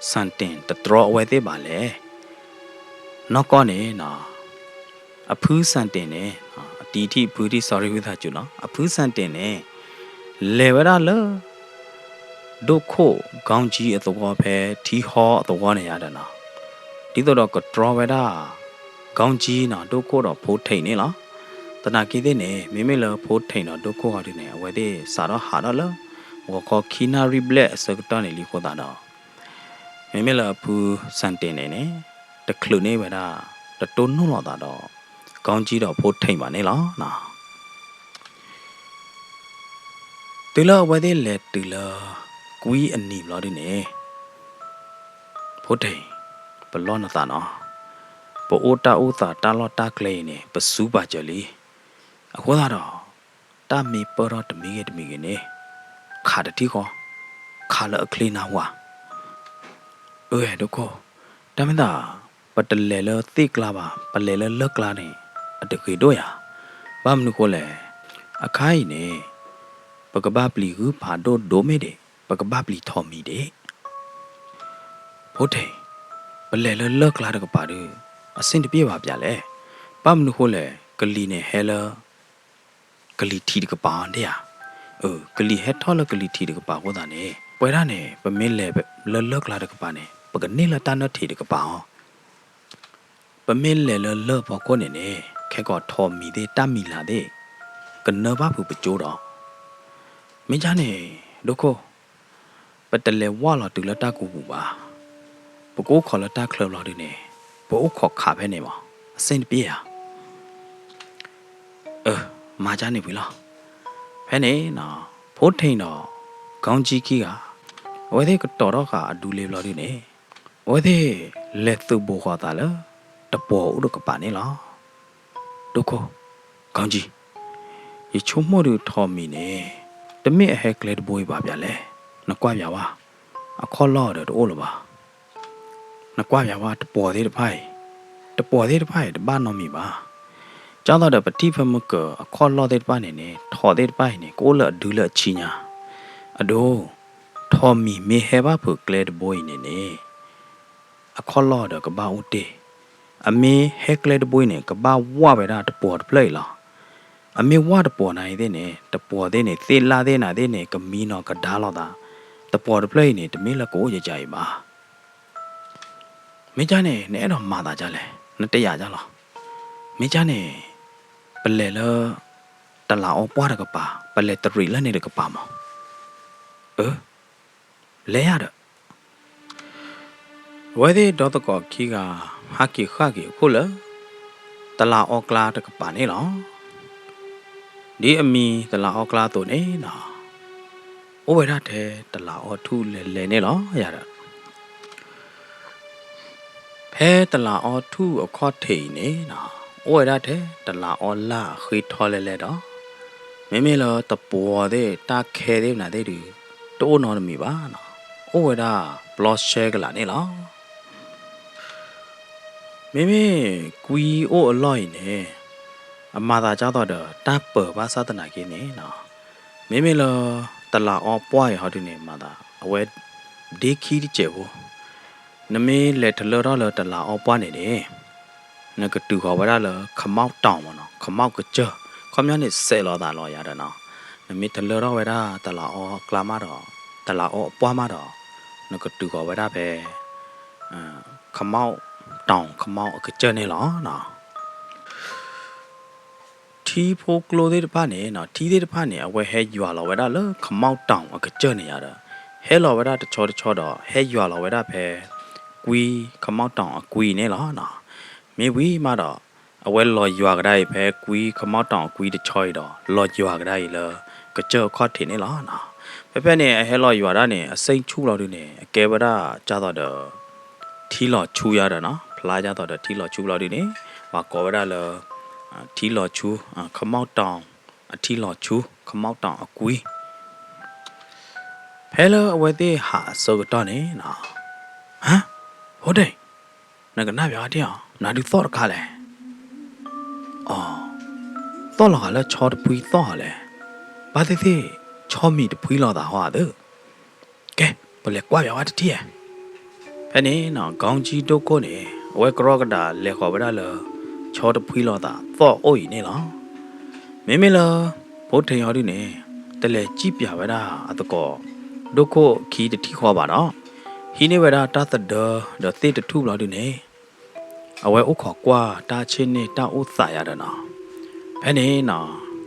စၣ်တ့ၣ်တတြီအဝဲသ့ၣ်ဘၣ်လဲၣ်. နီၢ်ကီၢ်န့ၣ် အဖုစၣ်တ့ၣ်န့ၣ် အတံၢ်ထံၣ်အဖုထံၣ် sorry ဝံသးစူၤနီၤ အဖုစၣ်တ့ၣ်န့ၣ် လဲၤဝဲဒၣ်လၢ ဒိၣ်ခိၣ် ကီကၠံအသဝီဖဲထံဟီအသဝီန့ၣ်ယါဒီးနီၤ, ဒ်သိးဒီးကတြီဝဲဒၣ် ကီကၠံနီၤ ဒိၣ်ခိၣ်ဒီးဖိထံးန့ၣ်လီၤ. သနာ်က့သ့ၣ်န့ၣ် မ့မ့ၢ်လၢဖိထံးဒီးဒိၣ်ခိၣ်အီၤဒုန့ၣ် အဝဲသ့ၣ်စးထီၣ်ဟးထီၣ်လၢ ဂီၤခီခံနၣ်ရံၣ်ဘျဲၣ်အဆၢကတီၢ်န့ၣ်လံအဃိသတးဒီး မ့မ့ၢ်လၢအဖုစၣ်တ့ၣ်န့ၣ်န့ၣ် တချုးန့ၢ်ဝဲဒၣ် တတိၢ်နီၣ်လိာ်သးဒီး ကီကၠံဒီးဖိထံးဘၣ်န့ၣ်လီၤ. တုၤလၢအဝဲသ့ၣ်လဲၤတုၤလၢ ကွံအနံၤဘျီဒုန့ၣ် ဖိထံး, ပလီၢ်နသးနီၤ, ပအိၣ်တၢ်အိၣ်သးတၢ်လီၢ်တၢ်ကျဲအံၤန့ၣ် ပစူၤပာ်စၢၤလံ. အဃိသတးဒီး တၢ်မ့ၢ်ပၢၢ်ထီၣ်တမံၤဂ့ၤတမံၤဂ့ၤန့ၣ် ခးတထံၣ်ဃီ, ခးလၢအချ့နၢ်ဟူဧါ. အၢ ဒိၣ်ခိၣ်, တၢ်မ့ၢ်သး ပတလဲၤလၢသ့ၣ်ကျါဘၣ်, ပလဲၤလၢလၢၢ်ကျါန့ၣ် အတဂ့ၤဒိၣ်ယၤ. ဘၣ်မနုၤဃိလဲၣ်, အခါအံၤန့ၣ် ပကဘၣ်ပျံၤဂုၢ်ဖးဒိၣ်ဒိၣ်မ့ၢ်ဒံး, ပကဘၣ်ပျံၤထိးမံၤဒံး. ဖိထံး, ပလဲၤလၢလၢၢ်ကျါတကပၤဒီး အဆင်တပြေဘၣ်ပၠးလဲၣ်. ဘၣ်မနုၤဃိလဲၣ်, ကလံၤန့ၣ်ဟဲလၢ ကလံၤထံးတကပၤအီၤဒၣ်ဧါ. အၢ ကလံၤဟဲထီၣ်လၢကလံၤထံးတကပၤအဃိသတးန့ၣ် ပဝဲဒၣ်န့ၣ် ပမ့ၢ်လဲၤလၢလၢၢ်ကျါတကပၤန့ၣ် ပကန့ၢ်လၢတၢ်နၢၣ်ထံးတကပၤအီၤ. ပမ့ၢ်လဲၤလၢလၢၢ်ဖီခိၣ်န့ၣ်န့ၣ် ခဲကိာ်ထိးမံၤသ့ၣ်တၢ်မံၤလၤသ့ၣ် ကနၢဘၣ်ဖုးပကၠိဒီး မ့ၢ်ဒ်န့ၣ် ဒိၣ်ခိၣ်, ပတလဲၤဝၢ်လီၤတုၤလၢတၢ်ကူပူၤဘၣ်. ပကအိၣ်ခိးလၢတၢ်ချၢဘျီဒုန့ၣ် ပအိၣ်ခိးခးဖဲန့ၣ်မး အဆင်တပြေဧါ. အၢ မၤဒ်န့ၣ်ဝံၤလီၤ. ဖဲန့ၣ်နီၤ ဖိထံးဒီး ကီကၠံခံဂၤ အဝဲသ့ၣ်ကတီၤထီၣ်ဃာ်အဒူလ့ဘျီဒုန့ၣ် အဝဲသ့ၣ်လဲၤသုးဘူးဃီၤသးလၢ တပှီၤအိၣ်တကပၤန့ၣ်လီၤ. ဒိၣ်ခိၣ်, ကီကၠံ, ယဆိကမိၣ်ဒုးထိးမံၤန့ၣ် တမ့ၢ်အဟဲကျဲတဘိအံၤဘၣ်ပၠးလဲၣ်. နကွၢ်ပၠးဝဲ, အခီၣ်လီၢ်ဒီးတအိၣ်လၢၤဘၣ်. နကွၢ်ပၠးဝဲတပှီၤသ့ၣ်တဖၣ်အံၤ, တပှီၤသ့ၣ်တဖၣ်အံၤတဘၣ်နီတမံၤဘၣ်. ဒ်သိးဒီးပထံၣ်ဖဲမုၢ်ကၢၤအခီၣ်လီၢ်သ့ၣ်တဖၣ်န့ၣ်န့ၣ် ထိးသ့ၣ်တဖၣ်အံၤန့ၣ် ကအိၣ်လၢအဒုလၢအဆံညါ. အဒိ ထိးမံၤမ့ၢ်ဟဲဘၣ်ဖုးကျဲတဘိအံၤန့ၣ်န့ၣ် အခီၣ်လီၢ်ဒီးကဘၣ်အိၣ်တ့ၢ်, အမ့ၢ်ဟဲကျဲတဘိအံၤန့ၣ် ကဘၣ်ဝၢ်ဝဲဒၣ်တပှီၤတဖျၢၣ်အံၤလီၤ. အမ့ၢ်ဝၢ်တပှီၤနၤအံၤသ့ၣ်န့ၣ် တပှီၤသ့ၣ်န့ၣ် သ့ၣ်လၣ်သ့ၣ်နၤသ့ၣ်န့ၣ် ကမံနီၤကဒါလိာ်သး, တပှီၤတဖျၢၣ်အံၤန့ၣ် တမ့ၢ်လၢကအိၣ်ယယၤအံၤဘၣ်. မ့ၢ်ဒ်န့ၣ် နအဲၣ်ဒိးမၤသးဒ်လဲၣ်. နတယာ်ဒ်လီၤ. မ့ၢ်ကန့ၣ် ပလဲၤလၢ တလးအီပှၢ်တကပၤ, ပလဲၤတရံးလၢန့ၣ်တကပၤမး. အၢ လဲၤယၤဒီး အဝဲသ့ၣ်ဒီသကိးခံဂၤ ဟးက့ၤဃၣ်က့ၤအခိၣ်လၢ တလးအီကျါတကပၤန့ၣ်လီၤ. ဒ်အမံၤတလးအီကျါအသိးန့ၣ်နီၤ, အိၣ်ဝဲဒၣ်ထဲတလးအီထူၣ်လဲၤလဲၤန့ၣ်လီၤယၤဒီး ဖဲတလးအီထူၣ်အခီၣ်ထံးအံၤန့ၣ်နီၤ, အိၣ်ဝဲဒၣ်ထဲတလးအီလၢ်အဃ့ထီလဲၤလဲၤဒီး မ့မ့ၢ်လၢတပှီၤသ့ၣ်တၢ်ခဲသ့ၣ်မနုၤသ့ၣ်ဒုး တအိၣ်နီတမံၤဘၣ်နီၤ, အိၣ်ဝဲဒၣ်ပျီရှဲကလးန့ၣ်လီၤ. မ့မ့ၢ်ကွံအိၣ်အလီၢ်အံၤန့ၣ် အမၤသးဒ်သိးဒီးတၢ်ပၢၤဘၣ်ဆၣ်သနာ်က့န့ၣ်နီၤ, မ့မ့ၢ်လၢတလးအီပှၢ်အံၤဟီဒုန့ၣ် မၤသးအဝဲ ဒ့ခံတစဲးဖိ, နမ့ၢ်လဲၤထလၢထီၣ်လၢတလးအီပှၢ်န့ၣ်န့ၣ် နကတုၤဃီၤဝဲဒၣ်လၢ ခမီၣ်တီၣ်မးနီၤ, ခမီၣ်ကစၢၢ်, ခီပညီန့ၣ်စဲးလီၤသးလီၤယၤဒီးနီၤ, နမ့ၢ်ထလၢထီၣ်ဝဲဒၣ်တလးအီအကျါမးဒီး တလးအီအပှၢ်မးဒီး နကတုၤဃီၤဝဲဒၣ်ဖဲ ခမီၣ်တီၣ် ခမီၣ်အကစၢၢ်န့ၣ်လီၤနီၤ. ထံဖိကျိသ့ၣ်တဖၣ်န့ၣ်နီၤ, ထံသ့ၣ်တဖၣ်န့ၣ် အဝဲဟဲယွၤလီၤဝဲဒၣ်လၢခမီၣ်တီၣ်အကစၢၢ်န့ၣ်ယၤဒီး ဟဲလီၤဝဲဒၣ်တဆီတဆီဒီး ဟဲယွၤလီၤဝဲဒၣ်ဖဲ ကွံ ခမီၣ်တီၣ်အကွံန့ၣ်လီၤနီၤ. မ့ၢ်ဝံၤမးဒီး အဝဲလီၤယွၤကဒါအံၤဖဲကွံ ခမီၣ်တီၣ်အကွံတဆီအံၤဒီး လီၤယွၤကဒါအံၤလၢ ကစၢၢ်အခီၣ်ထံးန့ၣ်လီၤနီၤ. ဖဲဖဲန့ၣ် အဟဲလီၤယွၤဒၣ်န့ၣ် အစ့ၣ်ဆူၣ်လီၤဒုန့ၣ် အကဲဝဲဒၣ်ဒ်သိးဒီး ထံလီၤဆူယၤဒီးနီၤ, ဖျါဒ်သိးဒီးထံလီၤဆူလီၤဒုန့ၣ် ပှၤကိးဝဲဒၣ်လၢ ထံလီၤဆူ, ခမီၣ်တီၣ် အထံလီၤဆူ, ခမီၣ်တီၣ်အကွံ ဖဲလၢအဝဲသ့ၣ်ဟးအဆၢကတီၢ်န့ၣ်နီၤ, ဟါ, ဖိဒံၣ်, နကနၣ်ပၠးဝဲတ့ၢ်အီၤ, နၤဒုးသီၣ်တခါလဲၣ်. အီၤ, သီၣ်လီၤဂာ်လၢဆီတဖှံသီၣ်ဟီလဲၣ်. ဘၣ်သ့ၣ်သ့ၣ် ဆီမံၤတဖှံလိာ်သးဟီဧါသၢ. ကဲ, ပလဲၤကွၢ်ပၠးဝဲတထံၣ်ဧါ. ဖဲန့ၣ်နီၤ ကီကၠံဒိခိၣ်န့ၣ် အဝဲကရီကဒးလဲၤဃီၤဝဲဒၣ်လၢ ဆီတဖှံလိာ်သးသီၣ်အိၣ်အံၤန့ၣ်လီၤ. မ့မ့ၢ်လၢ ဖိထံးအီၤဒုန့ၣ် တလဲၤစံၣ်ပၠးဝဲဒၣ်အသကိး ဒိခိၣ်ခံတထံၣ်ဃီဘၣ်ဒီး ဟံးန့ၢ်ဝဲဒၣ်တၢ်သဒၢဒီးသ့ၣ်တထူၣ်ဘျီဒုန့ၣ် အဝဲအိၣ်ခိးကွၢ်တၢ်ဆ့ၣ်န့ၣ်တၢ်အိၣ်သးယၤဒီးနီၤ. ဖဲန့ၣ်နီၤ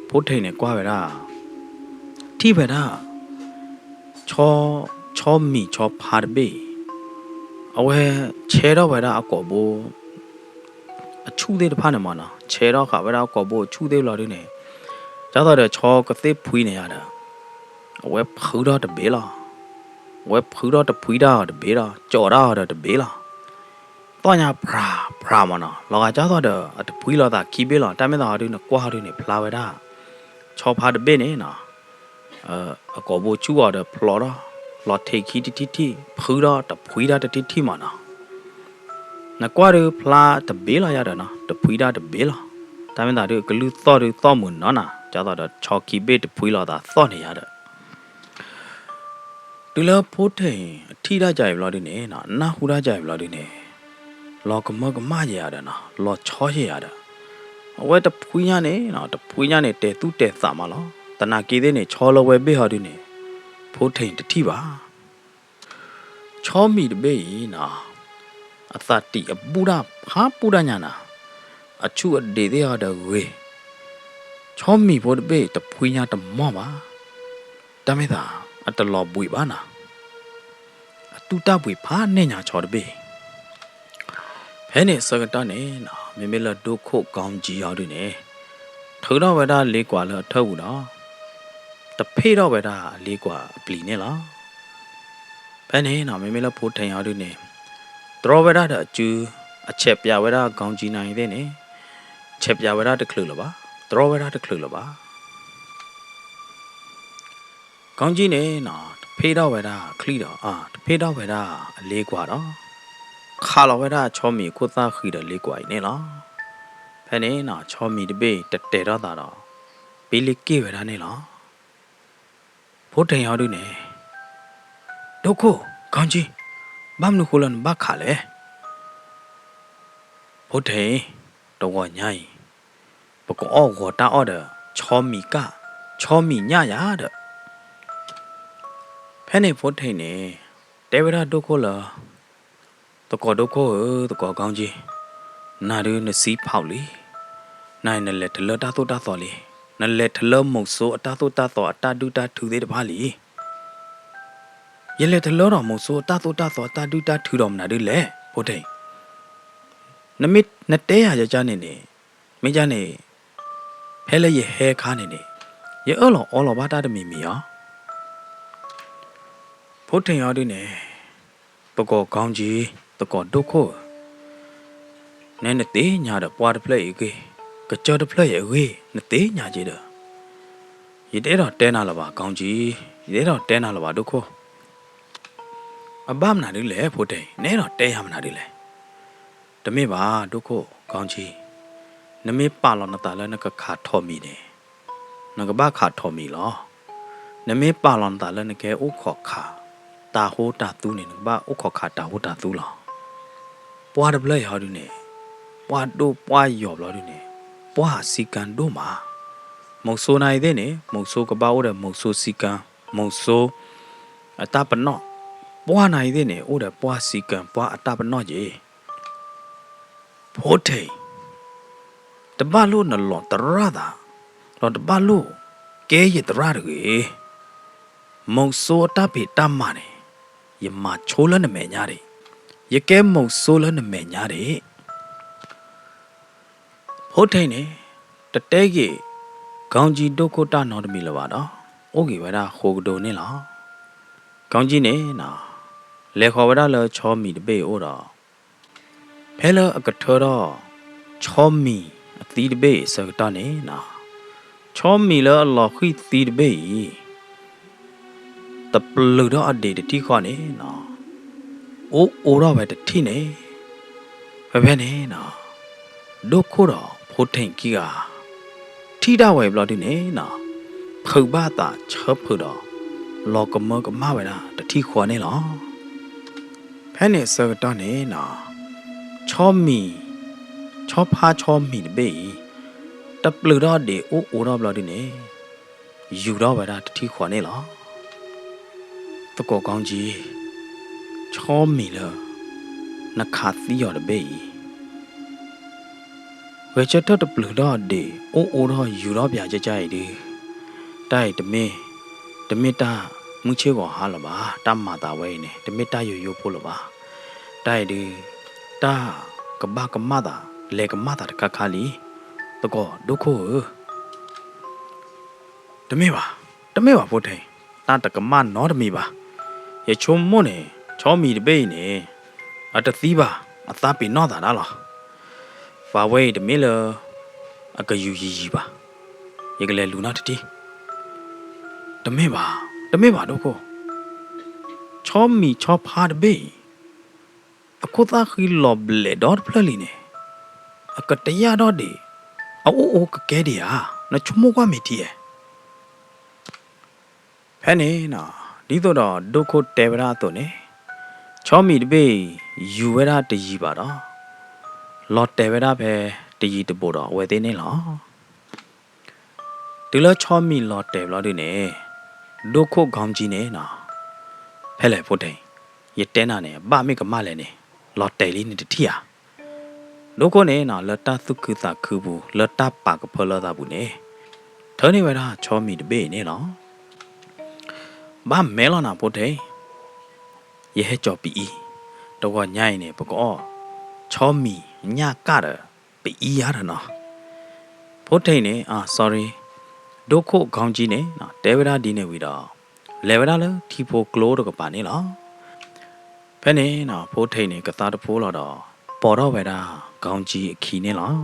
ဖိထံးန့ၣ်ကွၢ်ဝဲဒၣ် ထံၣ်ဝဲဒၣ် ဆီ, ဆီမံၤဆီဖါတဘ့ၣ်အံၤ အဝဲဆဲထီၣ်ဝဲဒၣ်အကိာ်ဘိ အဆူၣ်သ့ၣ်တဖၣ်န့ၣ်မးနီၤ, ဆဲထီၣ်ဃာ်ဝဲဒၣ်အကိာ်ဘိအဆူၣ်သ့ၣ်ဘျီဒုန့ၣ် ဒ်သိးဒီးဆီကသ့ၣ်ဖှံန့ၣ်ယၤဒီး အဝဲဖှံထီၣ်တဘ့ၣ်လီၤ. အဝဲဖှံထီၣ်တဖှံတၢ်အီၤတဘ့ၣ်လီၤ, ကၠီးတၢ်အီၤဒီးတဘ့ၣ်လီၤ. သီၣ်ညါဖြးဖြးမးနီၤ, လီၤဂာ်ဒ်သိးဒီး အတဖှံလိာ်သးခံဘ့ၣ်လီၤ. တၢ်မ့ၢ်သးဟီဒုန့ၣ် ကွၢ်ဟီဒုန့ၣ် ဖျါဝဲဒၣ် ဆီဖါတဘ့ၣ်န့ၣ်နီၤ အကိာ်ဘိဆူၣ်အီၤဒီးဖျိးထီၣ်, လီၤထံးခံတထံၣ်ထံၣ်, ဖှံထီၣ်တဖှံတၢ်တထံၣ်ထံၣ်မးနီၤ. နကွၢ်ဒုးဖျါတဘ့ၣ်လီၤယၤဒီးနီၤ, တဖှံတၢ်တဘ့ၣ်လီၤ. တၢ်မ့ၢ်သးဒုး ကလုၢ်သီၣ်ဒုးသီၣ်မုာ်နီၤနီၤ, ဒ်သိးဒီးဆီခံဘ့ၣ်တဖှံလိာ်သးသီၣ်န့ၣ်ယၤဒီး တုၤလၢဖိထံးအထံၣ်တၢ်ကါအံၤဘျီဒုန့ၣ်နီၤ, နၢ်ဟူတၢ်ကါအံၤဘျီဒုန့ၣ် လီၤကမၢကမၣ်ယဲယၤဒီးနီၤ, လီၤဆီယဲယၤဒီး အဝဲတဖှံညါန့ၣ်နီၤ, တဖှံညါန့ၣ် တဲာ်သူၣ်တဲာ်သးမးလီၤ. သနာ်က့သ့ၣ်န့ၣ် ဆီလၢဝဲဘ့ၣ်ဟီဒုန့ၣ် ဖိထံးတထံၣ်ဘၣ်. ဆီမံၤတဘ့ၣ်အံၤနီၤ, အသးတံာ်အဘူၣ်တၢ်ဖးပူၣ်တၢ်ညါနီၤ, အဆူၣ်အဒံးသ့ၣ်ဟီဒီးဂ့ၤ, ဆီမံၤဖိတဘ့ၣ်တဖှံညါတမီၢ်ဘၣ်. တၢ်မ့ၢ်သး အတလီၤဘှံးဘၣ်နီၤ, အတူၢ်တၢ်ဘှံးဖးန့ၢ်ညါဆီတဘ့ၣ် ဖဲန့ၣ်အဆၢကတီၢ်န့ၣ်နီၤ, မ့မ့ၢ်လၢဒိခိၣ်ကီကၠံအီၤဒုန့ၣ် ထုးထီၣ်ဝဲဒၣ်လ့ကွၢ်လၢအထၢၣ်ပူၤဒီး တဖ့ၣ်ထီၣ်ဝဲဒၣ်အလ့ကွၢ်အပျံၤန့ၣ်လီၤ. ဖဲန့ၣ်နီၤ မ့မ့ၢ်လၢဖိထံးအီၤဒုန့ၣ် တြီဝဲဒၣ်ဒီးအစု, အဆဲးပၠးဝဲဒၣ်ကီကၠံနၤအံၤသ့ၣ်န့ၣ် ဆဲးပၠးဝဲဒၣ်တချုးလၢၤဘၣ်, တြီဝဲဒၣ်တချုးလၢၤဘၣ်. ကီကၠံန့ၣ်နီၤ တဖ့ၣ်ထီၣ်ဝဲဒၣ်အချံၣ်ဒီး အါ တဖ့ၣ်ထီၣ်ဝဲဒၣ်အလ့ကွၢ်ဒီး ခးလီၤဝဲဒၣ်ဆီမံၤအခိၣ်သၣ်ဃံဒီးလ့ကွၢ်အံၤန့ၣ်လီၤ. ဖဲန့ၣ်နီၤ ဆီမံၤတဘ့ၣ်တတဲာ်ထီၣ်သးဒီး ပ့လ့က့ၢ်ဝဲဒၣ်န့ၣ်လီၤ. ဖိထံးအီၤဒုန့ၣ် ဒိခိၣ် ကီကၠံ, ဘၣ်မနုၤဃိလၢနဘၣ်ခးလဲၣ်. ဖိထံး, တဂီၤညါအံၤ ပကအီၣ်ဂီၤတၢ်အီၣ်ဒီး ဆီမံၤကၢ်, ဆီမံၤညၣ်ယၤဒီး ဖဲန့ၣ်ဖိထံးန့ၣ် တဲဝဲဒၣ်ဒိခိၣ်လၢ သကိးဒိခိၣ်ဧၢ, သကိးကီကၠံ, နၤဒုးနစံးဖီၣ်လံ, နၤအံၤနလဲၤထလၢတၢ်သိၣ်တၢ်သီလံ, နလဲၤထလၢမုဆိုးအတၢ်သိၣ်တၢ်သီအတၢ်ဒုၣ်တၢ်ထုသ့ၣ်တဖၣ်လံ. ယလဲၤထလၢဒီးမုဆိုးအတၢ်သိၣ်တၢ်သီအတၢ်ဒုၣ်တၢ်ထုဒီးမနုၤဒုလဲၣ် ဖိထံး. နမ့ၢ်နတဲယၤယကန့ၣ်န့ၣ်, မ့ၢ်ယန့ၣ်, ဖဲလၢယဟဲခါန့ၣ်န့ၣ်, ယအၢၣ်လီၤအီလီၤဘၣ်တၢ်တမံၤမံၤအီၤ ဖိထံးအီၤဒုန့ၣ်, သကိးကီကၠံ, သကိးဒိခိၣ်ဧၢ, နဲနသ့ၣ်ညါဒီးပှၢ်တဖျၢၣ်အံၤအဂ့ၢ်, ကစၢၢ်တဖျၢၣ်အံၤအဂ့ၢ် နသ့ၣ်ညါက့ၤဒီး, ယတအဲၣ်ဒိးတဲနၤလၢၤဘၣ်ကီကၠံ, ယတအဲၣ်ဒိးတဲနၤလၢၤဘၣ်ဒိခိၣ်. အဘၣ်မနုၤဒ်လဲၣ်ဖိထံး, နအဲၣ်ဒိးတဲယၤမနုၤဒ်လဲၣ်. တမ့ၢ်ဘၣ်ဒိခိၣ်ကီကၠံ, နမ့ၢ်ပာ်လီၤနသးလၢနကခးထီၣ်မံၤန့ၣ်, နကဘၣ်ခးထီၣ်မံၤလီၤ. နမ့ၢ်ပာ်လီၤနသးလၢနကဟဲအိၣ်ခိးခးတၤဟိတၤသူန့ၣ် နကဘၣ်အိၣ်ခိးခးတၤဟိတၤသူလီၤ. ပှၢ်တဖျၢၣ်အံၤဟီဒုန့ၣ်, ပှၢ်ဒိၣ်ပှၢ်ယီၤဘျီဒုန့ၣ်, ပှၢ်အစံကၢဒိၣ်မး. မုဆိုးနၤအံၤသ့ၣ်န့ၣ် မုဆိုးကဘၣ်အိၣ်ဒီးမုဆိုးစံကၢ, မုဆိုးအတၢ်ပနီၣ်, ပှၢ်နၤအံၤသ့ၣ်န့ၣ် အိၣ်ဒီးပှၢ်စံကၢ ပှၢ်အတၢ်ပနီၣ်က့ၤ ဖိထံး, တဘၣ်လိၣ်နလီၤတရၣ်သး, ဒီးတဘၣ်လိၣ်ကဲယတရၣ်တဂ့ၤ. မုဆိုးအတၢ်ဖံးတၢ်မၤန့ၣ်, ယမၤဆိလၢနမဲာ်ညါဒံး, ယကဲမုဆိုးလၢနမဲာ်ညါဒံး. ဖိထံးန့ၣ် တတဲဂ့ၤ ကီကၠံဒိခိၣ်တၢ်နီတမံၤလၢၤဘၣ်ဒီး အိၣ်ဂ့ၤဝဲဒၣ်ဃိကဒိန့ၣ်လီၤ. ကီကၠံန့ၣ် လဲၤဃီၤဝဲဒၣ်လၢဆီမံၤတဘ့ၣ်အအိၣ်ဒီး ဖဲလၢအကထၢထီၣ် ဆီမံၤအသံတဘ့ၣ်အဆၢကတီၢ်န့ၣ်နီၤ, ဆီမံၤလၢအလီၤဃံၢ်သံတဘ့ၣ်အံၤ တပျုာ်ထီၣ်အဒံးတထံၣ်ဃီန့ၣ်နီၤ, အိၣ်အိးထီၣ်ဝဲတထံၣ်န့ၣ်, ဖဲဖဲန့ၣ်နီၤ, ဒိခိၣ်ဒီးဖိထံးခံဂၤ ထံၣ်ဒၣ်ဝဲဘျီဒုန့ၣ်နီၤ, ဖုးဘၣ်သးဆၢဖုးဒီး လီၤကမၢကမၣ်ဝဲဒၣ်တထံၣ်ဃီန့ၣ်လီၤ. ဖဲန့ၣ်အဆၢကတီၢ်န့ၣ်နီၤ, ဆီမံၤ, ဆီဖါဆီမံၤတဘ့ၣ်အံၤ တပျုာ်ထီၣ်ဒံးအိၣ်အိးထီၣ်ဘျီဒုန့ၣ် ယူၤထီၣ်ဝဲဒၣ်တထံၣ်ဃီန့ၣ်လီၤ. သကိးကီကၠံ, ဆီမံၤလၢ နခးသံအီၤတဘ့ၣ်အံၤ ဂဲၤဆၢထၢၣ်တပျုာ်ထီၣ်ဒံး အိၣ်အိးထီၣ်ယူၤထီၣ်ပၠးကၠၢ်ကၠၢ်အံၤဒု, တၢ်အံၤတမ့ၢ်, တမ့ၢ်တၢ်မုၢ်ဆ့ၣ်ဂီၤဟါလၢၤဘၣ်, တၢ်မၤသးဝဲအံၤန့ၣ် တမ့ၢ်တၢ်ယိယိဖိလၢၤဘၣ်. တၢ်အံၤဒု, တၢ်ကဘၣ်ကမၣ်သး, လဲၤကမၣ်သးတခါခါလံ, သကိးဒိခိၣ်ဧၢ. တမ့ၢ်ဘၣ်, တမ့ၢ်ဘၣ်ဖိထံး, တၢ်တကမၣ်နီတမံၤဘၣ်. ယဆိကမိၣ်န့ၣ် ဆီမံၤတဘ့ၣ်အံၤန့ၣ် အတသံဘၣ်, အသးပ့ၤနီၣ်သးဒၣ်လီၤ. ပှၤဝဲအံၤတမ့ၢ်လၢ အကယူၤယံၤယံၤဘၣ်. ယကလဲၤလူၤနီတထံၣ်. တမ့ၢ်ဘၣ်, တမ့ၢ်ဘၣ်ဒိခိၣ်, ဆီမံၤဆီဖါတဘ့ၣ်အံၤ အခိၣ်သၣ်ဃံလီၤဘျဲးဒီတဖျၢၣ်လံန့ၣ်, အကတယၢ်ထီၣ်ဒံး, အအိၣ်အိးကကဲဒံးဧါ, နဆိကမိၣ်ကွၢ်မ့ၢ်ထံဧါ. ဖဲန့ၣ်နီၤ, ဒ်သိးဒီးဒိခိၣ်တဲဝဲဒၣ်အသိးန့ၣ်, ဆီမံၤတဘ့ၣ်အံၤ ယူၤဝဲဒၣ်တယံၤဘၣ်ဒီး လီၤတဲာ်ဝဲဒၣ်ဖဲတယံၤတဘူးဒီးအဝဲသ့ၣ်န့ၣ်လီၤ. တုၤလၢဆီမံၤလီၤတဲာ်ဘျီဒုန့ၣ်, ဒိခိၣ်ကီကၠံန့ၣ်နီၤ, ဖဲလဲၣ်ဖိထံး, ယတဲနၤန့ၣ် ဘၣ်မ့ၢ်ကမၣ်လဲၣ်န့ၣ်, လီၤတဲာ်လံန့ၣ်တထံၣ်ဧါ. ဒိခိၣ်န့ၣ်နီၤ လၢတၢ်သူၣ်ခုသးခုပူၤ လၢတၢ်ပာ်ကဖၢလၢသးပူၤန့ၣ်, ထၢန့ၢ်ဝဲဒၣ်ဆီမံၤတဘ့ၣ်အံၤန့ၣ်လီၤ. ဘၣ်မဲာ်လီၤနၤဖိထံး, ယဟဲကၠီၤပအံၤ, တဂီၤညါအံၤန့ၣ် ပကအီၣ် ဆီမံၤညၣ်ကၣ်ဒီး ပအံၤယါဒီးနီၤ. ဖိထံးန့ၣ်, အၣ် sorry, ဒိခိၣ်ကီကၠံန့ၣ် တဲဝဲဒၣ်ဒ်န့ၣ်ဝံၤဒီး လဲၤဝဲဒၣ်လၢထံဖိကျိတကပၤန့ၣ်လီၤ. ဖဲန့ၣ်နီၤ ဖိထံးန့ၣ် ကသါတဖိလီၤဒီး ပိာ်ထီၣ်ဝဲဒၣ်ကီကၠံအခံန့ၣ်လီၤ.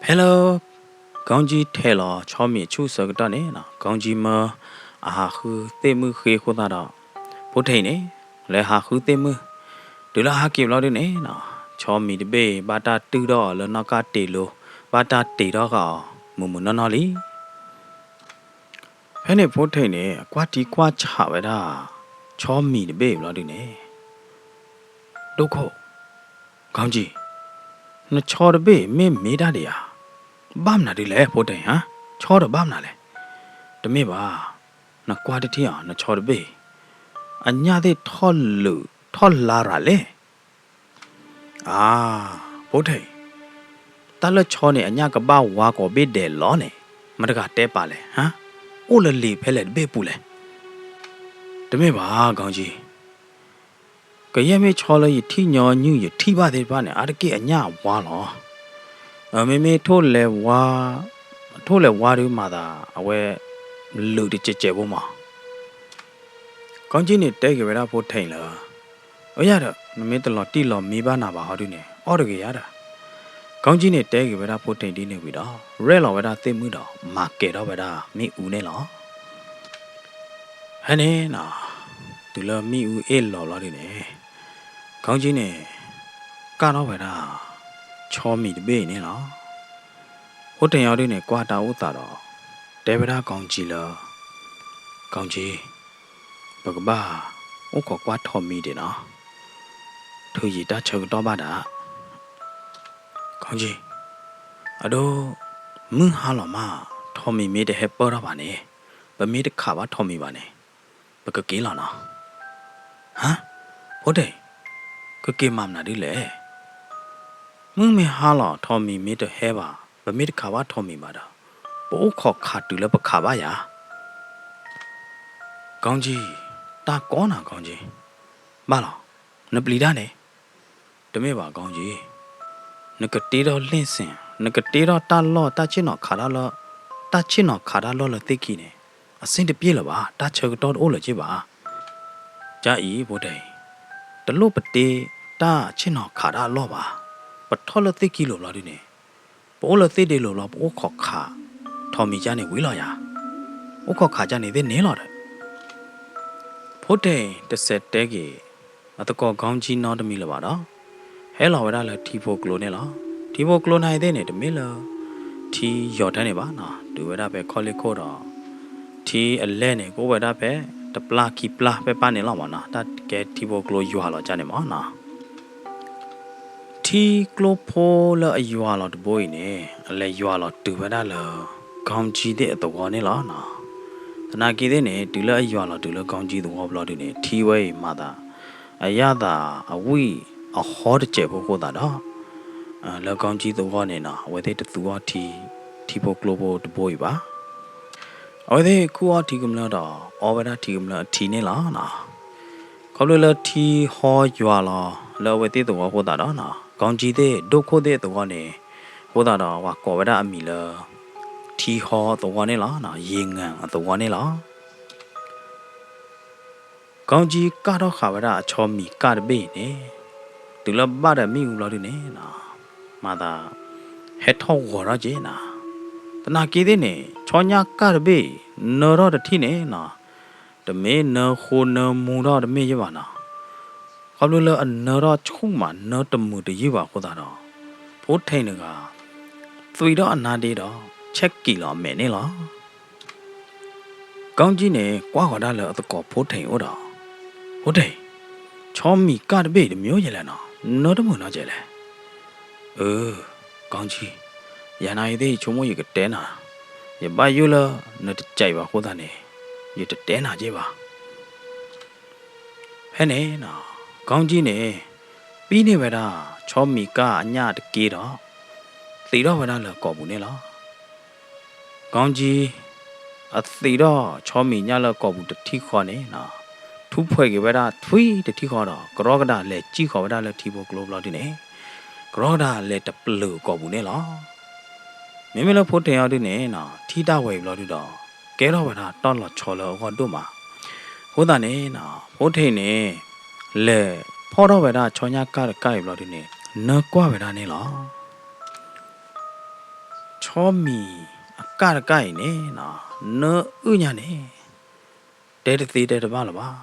ဖဲလၢ ကီကၠံထဲးလီၤဆီမံၤအဆူၣ်အဆၢကတီၢ်န့ၣ်နီၤ ကီကၠံမၢအဟးဃုသ့ၣ်မုၣ်ဃ့အဃိသတးဒီး ဖိထံးန့ၣ် လဲၤဟးဃုသ့ၣ်မုၣ်, တုၤလၢဟးက့ၤဘျီဒုန့ၣ်နီၤ ဆီမံၤတဘ့ၣ် ဘၣ်တၢ်တုၢ်ထီၣ်အီၤလၢနီၣ်ကၢ်တ့ၢ်လိၤ, ဘၣ်တၢ်တ့ၢ်ထီၣ်ဃာ်အီၤမုၢ်မုၢ်နီၢ်နီၢ်လံ. ဖဲန့ၣ်ဖိထံးန့ၣ် ကွၢ်ထံကွၢ်ဆးဝဲဒၣ် ဆီမံၤတဘ့ၣ်ဘျီဒုန့ၣ် ဒိခိၣ်, ကီကၠံ, နဆီတဘ့ၣ်မ့ၢ်မ့ၢ်တၢ်ဒံးဧါ, ဘၣ်မနုၤဒ်လဲၣ် ဖိထံးဧၢ, ဆီဒီးဘၣ်မနုၤလဲၣ်. တမ့ၢ်ဘၣ်, နကွၢ်တထံၣ်အီၤ နဆီတဘ့ၣ်, အညၣ်သ့ၣ်ထီၣ်လုးထီၣ်လါရၤလဲၣ်. အါ, ဖိထံၣ်, တၢ်လၢဆီန့ၣ် အညၣ်ကဘၣ်ဝါကိးဘ့ၣ်ဒဲးလီၤန့ၣ်, မတၤတဂၤတဲပာ်လဲၣ်, ဟါ, အိၣ်လၢလံာ်ဖဲလဲၣ်တဘ့ၣ်အပူၤလဲၣ်. တမ့ၢ်ဘၣ် ကီကၠံ, ကယဲၢ်မ့ၢ်ဆီလၢယထံၣ်ညီနုၢ်ယထံၣ်ဘၣ်သ့ၣ်တဖၣ်န့ၣ် အါတက့ၢ်အညၣ်အဝါလီၤ. မ့မ့ၢ်ထိၣ်လဲၤဝါ, ထိၣ်လဲၤဝါဒုးမၤသး အဝဲ လုာ်တစဲးစဲးဖိမး. ကီကၠံန့ၣ်တဲက့ၤဝဲဒၣ်ဖိထံၣ်လၢ အၢယၤဒီး နမ့ၢ်တလီၤတံၢ်လီၤမံဘၣ်နၤဘၣ်ဟီဒုန့ၣ် အီၣ်တဂ့ၤယၤဒီး, ကီကၠံန့ၣ်တဲက့ၤဝဲဒၣ်ဖိထံၣ်ဒ်န့ၣ်ဝံၤဒီး ရဲၣ်လီၤဝဲဒၣ်သ့ၣ်မုၣ်ဒီး မၤကဲၤထီၣ်ဝဲဒၣ်မ့ၣ်အူန့ၣ်လီၤ. ဖဲန့ၣ်နီၤ, တုၤလၢမ့ၣ်အူအ့ၣ်လီၤလီၤဒုန့ၣ်, ကီကၠံန့ၣ် ကၢ်ထီၣ်ဝဲဒၣ် ဆီမံၤတဘ့ၣ်အံၤန့ၣ်လီၤ. ဖိထံၣ်အီၤဒုန့ၣ် ကွၢ်တၢ်အိၣ်သးဒီး တဲဝဲဒၣ်ကီကၠံလၢ ကီကၠံ, ပကဘၣ်အိၣ်ခိးကွၢ်ထိးမံၤဒံးနီၤ, ထုးယံာ်တၢ်ဆၢကတီၢ်ဘၣ်ဒၣ်. ကီကၠံ, အဒိ, မုၢ်ဟါလီၤမး, ထိးမံၤမ့ၢ်တဟဲပၢၢ်ထီၣ်ဘၣ်န့ၣ်, ပမ့ၢ်တခးဘၣ်ထိးမံၤဘၣ်န့ၣ်, ပကက့ၤလီၤနီၤ. ဟါ, ဖိထံၣ်, ကက့ၤမၤမနုၤဒ်လဲၣ်. မုၢ်မ့ၢ်ဟါလီၤ ထိးမံၤမ့ၢ်တဟဲဘၣ်, ပမ့ၢ်တခးဘၣ်ထိးမံၤဘၣ်ဒီး, ပအိၣ်ခိးခးတုၤလၢပခးဘၣ်ယၤ. ကီကၠံ, တၢ်ကီနၤကီကၠံ, ဘၣ်လီၤ, နပျံၤတၢ်န့ၣ်. တမ့ၢ်ဘၣ်ကီကၠံ, နကတ့ထီၣ်လ့ၣ်စ့ၣ်, နကတ့ထီၣ်တၢ်လီၢ် တၢ်ဆ့ၣ်နီၤခးတၢ်လီၢ်, တၢ်ဆ့ၣ်နီၤခးတၢ်လီၢ်လၢသ့ၣ်ခံန့ၣ်, အဆ့ၣ်တပျ့ၢ်လၢၤဘၣ်, တၢ်ဆၢကတီၢ်တအိၣ်လၢၤက့ဘၣ်. ကၠါအံၤဖိထံၣ်, တလိၣ်ပတ့တၢ်ဆ့ၣ်နီၤခးတၢ်အလီၢ်ဘၣ်, ပထီၣ်လၢသ့ၣ်ခံလိၤဘျီဒုန့ၣ်, ပအိၣ်လၢသ့ၣ်ဒ့လိၤဘျီ ပအိၣ်ခိးခး ထိးမံၤကၠါန့ၣ်ဝံၤလီၤယၤ, အိၣ်ခိးခးကၠါန့ၣ်သ့ၣ်န့ၣ်လီၤဒီး. ဖိထံၣ်တစဲးတဲက့ၤ အသကိးကီကၠံနီတမံၤလၢၤဘၣ်ဒီး, ဟဲလီၤဝဲဒၣ်လၢထံဖိကျိန့ၣ်လီၤ. ထံဖိကျိနၤအံၤသ့ၣ်န့ၣ် တမ့ၢ်လၢ ထံယီၤထဲန့ၣ်ဘၣ်နီၤ, တုၤဝဲဒၣ်ဖဲခီၣ်လ့ၢ်ခိၣ်ဒီး ထံအလဲၢ်န့ၣ် ကအိၣ်ဝဲဒၣ်ဖဲ တပျၢ်ခံပျၢ်ဖဲပၢ်န့ၣ်လီၤမးနီၤ, တၢ်ကဲထံဖိကျိယွၤလီၤကၠါန့ၣ်မးနီၤ. ထံကျိဖိလၢအယွၤလီၤတဘိအံၤန့ၣ် အလဲၤယွၤလီၤတုၤဝဲဒၣ်လၢ ကီကၠံသ့ၣ်အသဝီန့ၣ်လီၤ. သနာ်က့သ့ၣ်န့ၣ် တုၤလၢအယွၤလီၤတုၤလၢကီကၠံသဝီဘျီဒုန့ၣ် ထံဝဲအံၤမၤသး အယၣ်သးအဝံၣ်အဟီတစဲးဖိအဃိသတးဒီး လၢကီကၠံသဝီန့ၣ်နီၤ အဝဲသ့ၣ်တသူအီၣ်ထံ ထံဖိကျိဖိတဘိအံၤဘၣ်. အဝဲသ့ၣ်ခူၣ်အီၣ်ထံကမျၢၢ်ဒီး အီဝဲဒၣ်ထံကမျၢၢ်အထံန့ၣ်လီၤ. ခီဖျိလၢထံဟီယွၤလီၤလၢအဝဲသ့ၣ်သဝီအဃိသတးဒီးနီၤ ကီကၠံသ့ၣ်ဒိၣ်ခိၣ်သ့ၣ်အသဝီန့ၣ် အဃိသတးဒီး ပှၤကိးဝဲဒၣ်အမံၤလၢ ထံဟီအသဝီန့ၣ်လီၤ, ရေငန်အသဝီန့ၣ်လီၤ. ကီကၠံကၢ်ထီၣ်ဃာ်ဝဲဒၣ်အဆီမံၤကၢ်တဘ့ၣ်အံၤန့ၣ် တုၤလၢဘၣ်ဒီးမ့ၣ်အူဘျီဒုန့ၣ်နီၤ မၤသး ဟဲထီၣ်ဂီၤထီၣ်က့ၤနီၤ. သနာ်က့သ့ၣ်န့ၣ် ဆီညၣ်ကၢ်တဘ့ၣ်အံၤ နၢထီၣ်တထံၣ်န့ၣ်နီၤ တမ့ၢ်နၢဃိနၢမူထီၣ်တမ့ၢ်ယ့ၢ်ဘၣ်နီၤ. ခီဖျိလၢအနၢထီၣ်ဆူၣ်မး နၢတမုာ်တယုၢ်ဘၣ်အဃိသတးဒီး ဖိထံၣ်တဂၤ သွံးထီၣ်အနါဒ့ဒီး ဆဲးက့ၤလီၤအမဲာ်န့ၣ်လီၤ. ကီကၠံန့ၣ် ကွၢ်ဃီၤဒၣ်လၢအသကိးဖိထံၣ်အအိၣ်ဒီး ဖိထံၣ်, ဆီမံၤကၢ်တဘ့ၣ်တမံၤအိၣ်ယဲလဲၣ်နီၤ, နၢတမုာ်နီတစဲးလဲၣ်. အၢ, ကီကၠံ, ယၤနာ်အံၤသ့ၣ်ယဆိကမိၣ်ယကတဲနၤ, ယဘၣ်ယိၣ်လၢနတကးအံၤဘၣ်အဃိသတးန့ၣ် ယတတဲနၤက့ဘၣ်. ဖဲန့ၣ်နီၤ ကီကၠံန့ၣ် ပံန့ၢ်ဝဲဒၣ် ဆီမံၤကၢ်အညၣ်တက့ဒီး သံးထီၣ်ဝဲဒၣ်လၢကိာ်ပူၤန့ၣ်လီၤ. ကီကၠံ အသံးထီၣ်ဆီမံၤညၣ်လၢကိာ်ပူၤတထံၣ်ဃီန့ၣ်နီၤ ထူဖှဲးက့ၤဝဲဒၣ်ထွံတထံၣ်ဃီဒီး ကရီကဒၣ်လဲၤစံၣ်ဃီၤဝဲဒၣ်လၢထံဖိကျိဘျီဒုန့ၣ် ကရီကဒၣ်လဲၤတပျုာ်ကိာ်ပူၤန့ၣ်လီၤ. မ့မ့ၢ်လၢဖိထံၣ်အီၤဒုန့ၣ်နီၤ ထံၣ်တၢ်ဝဲအံၤဘျီဒုဒီး ကဲထီၣ်ဝဲဒၣ်တၢ်လီၤဆီလၢအဂီၢ်ဒိၣ်မး. အဃိသတးန့ၣ်နီၤ ဖိထံၣ်န့ၣ် လဲၤဖီၣ်ထီၣ်ဝဲဒၣ်ဆီညၣ်ကၢ်တကၢ်အံၤဘျီဒုန့ၣ် နၢကွၢ်ဝဲဒၣ်န့ၣ်လီၤ. ဆီမံၤအကၢ်တကၢ်အံၤန့ၣ်နီၤ နၢအုၣ်ညါန့ၣ် တဲတသ့တဲတဘၣ်လၢၤဘၣ်.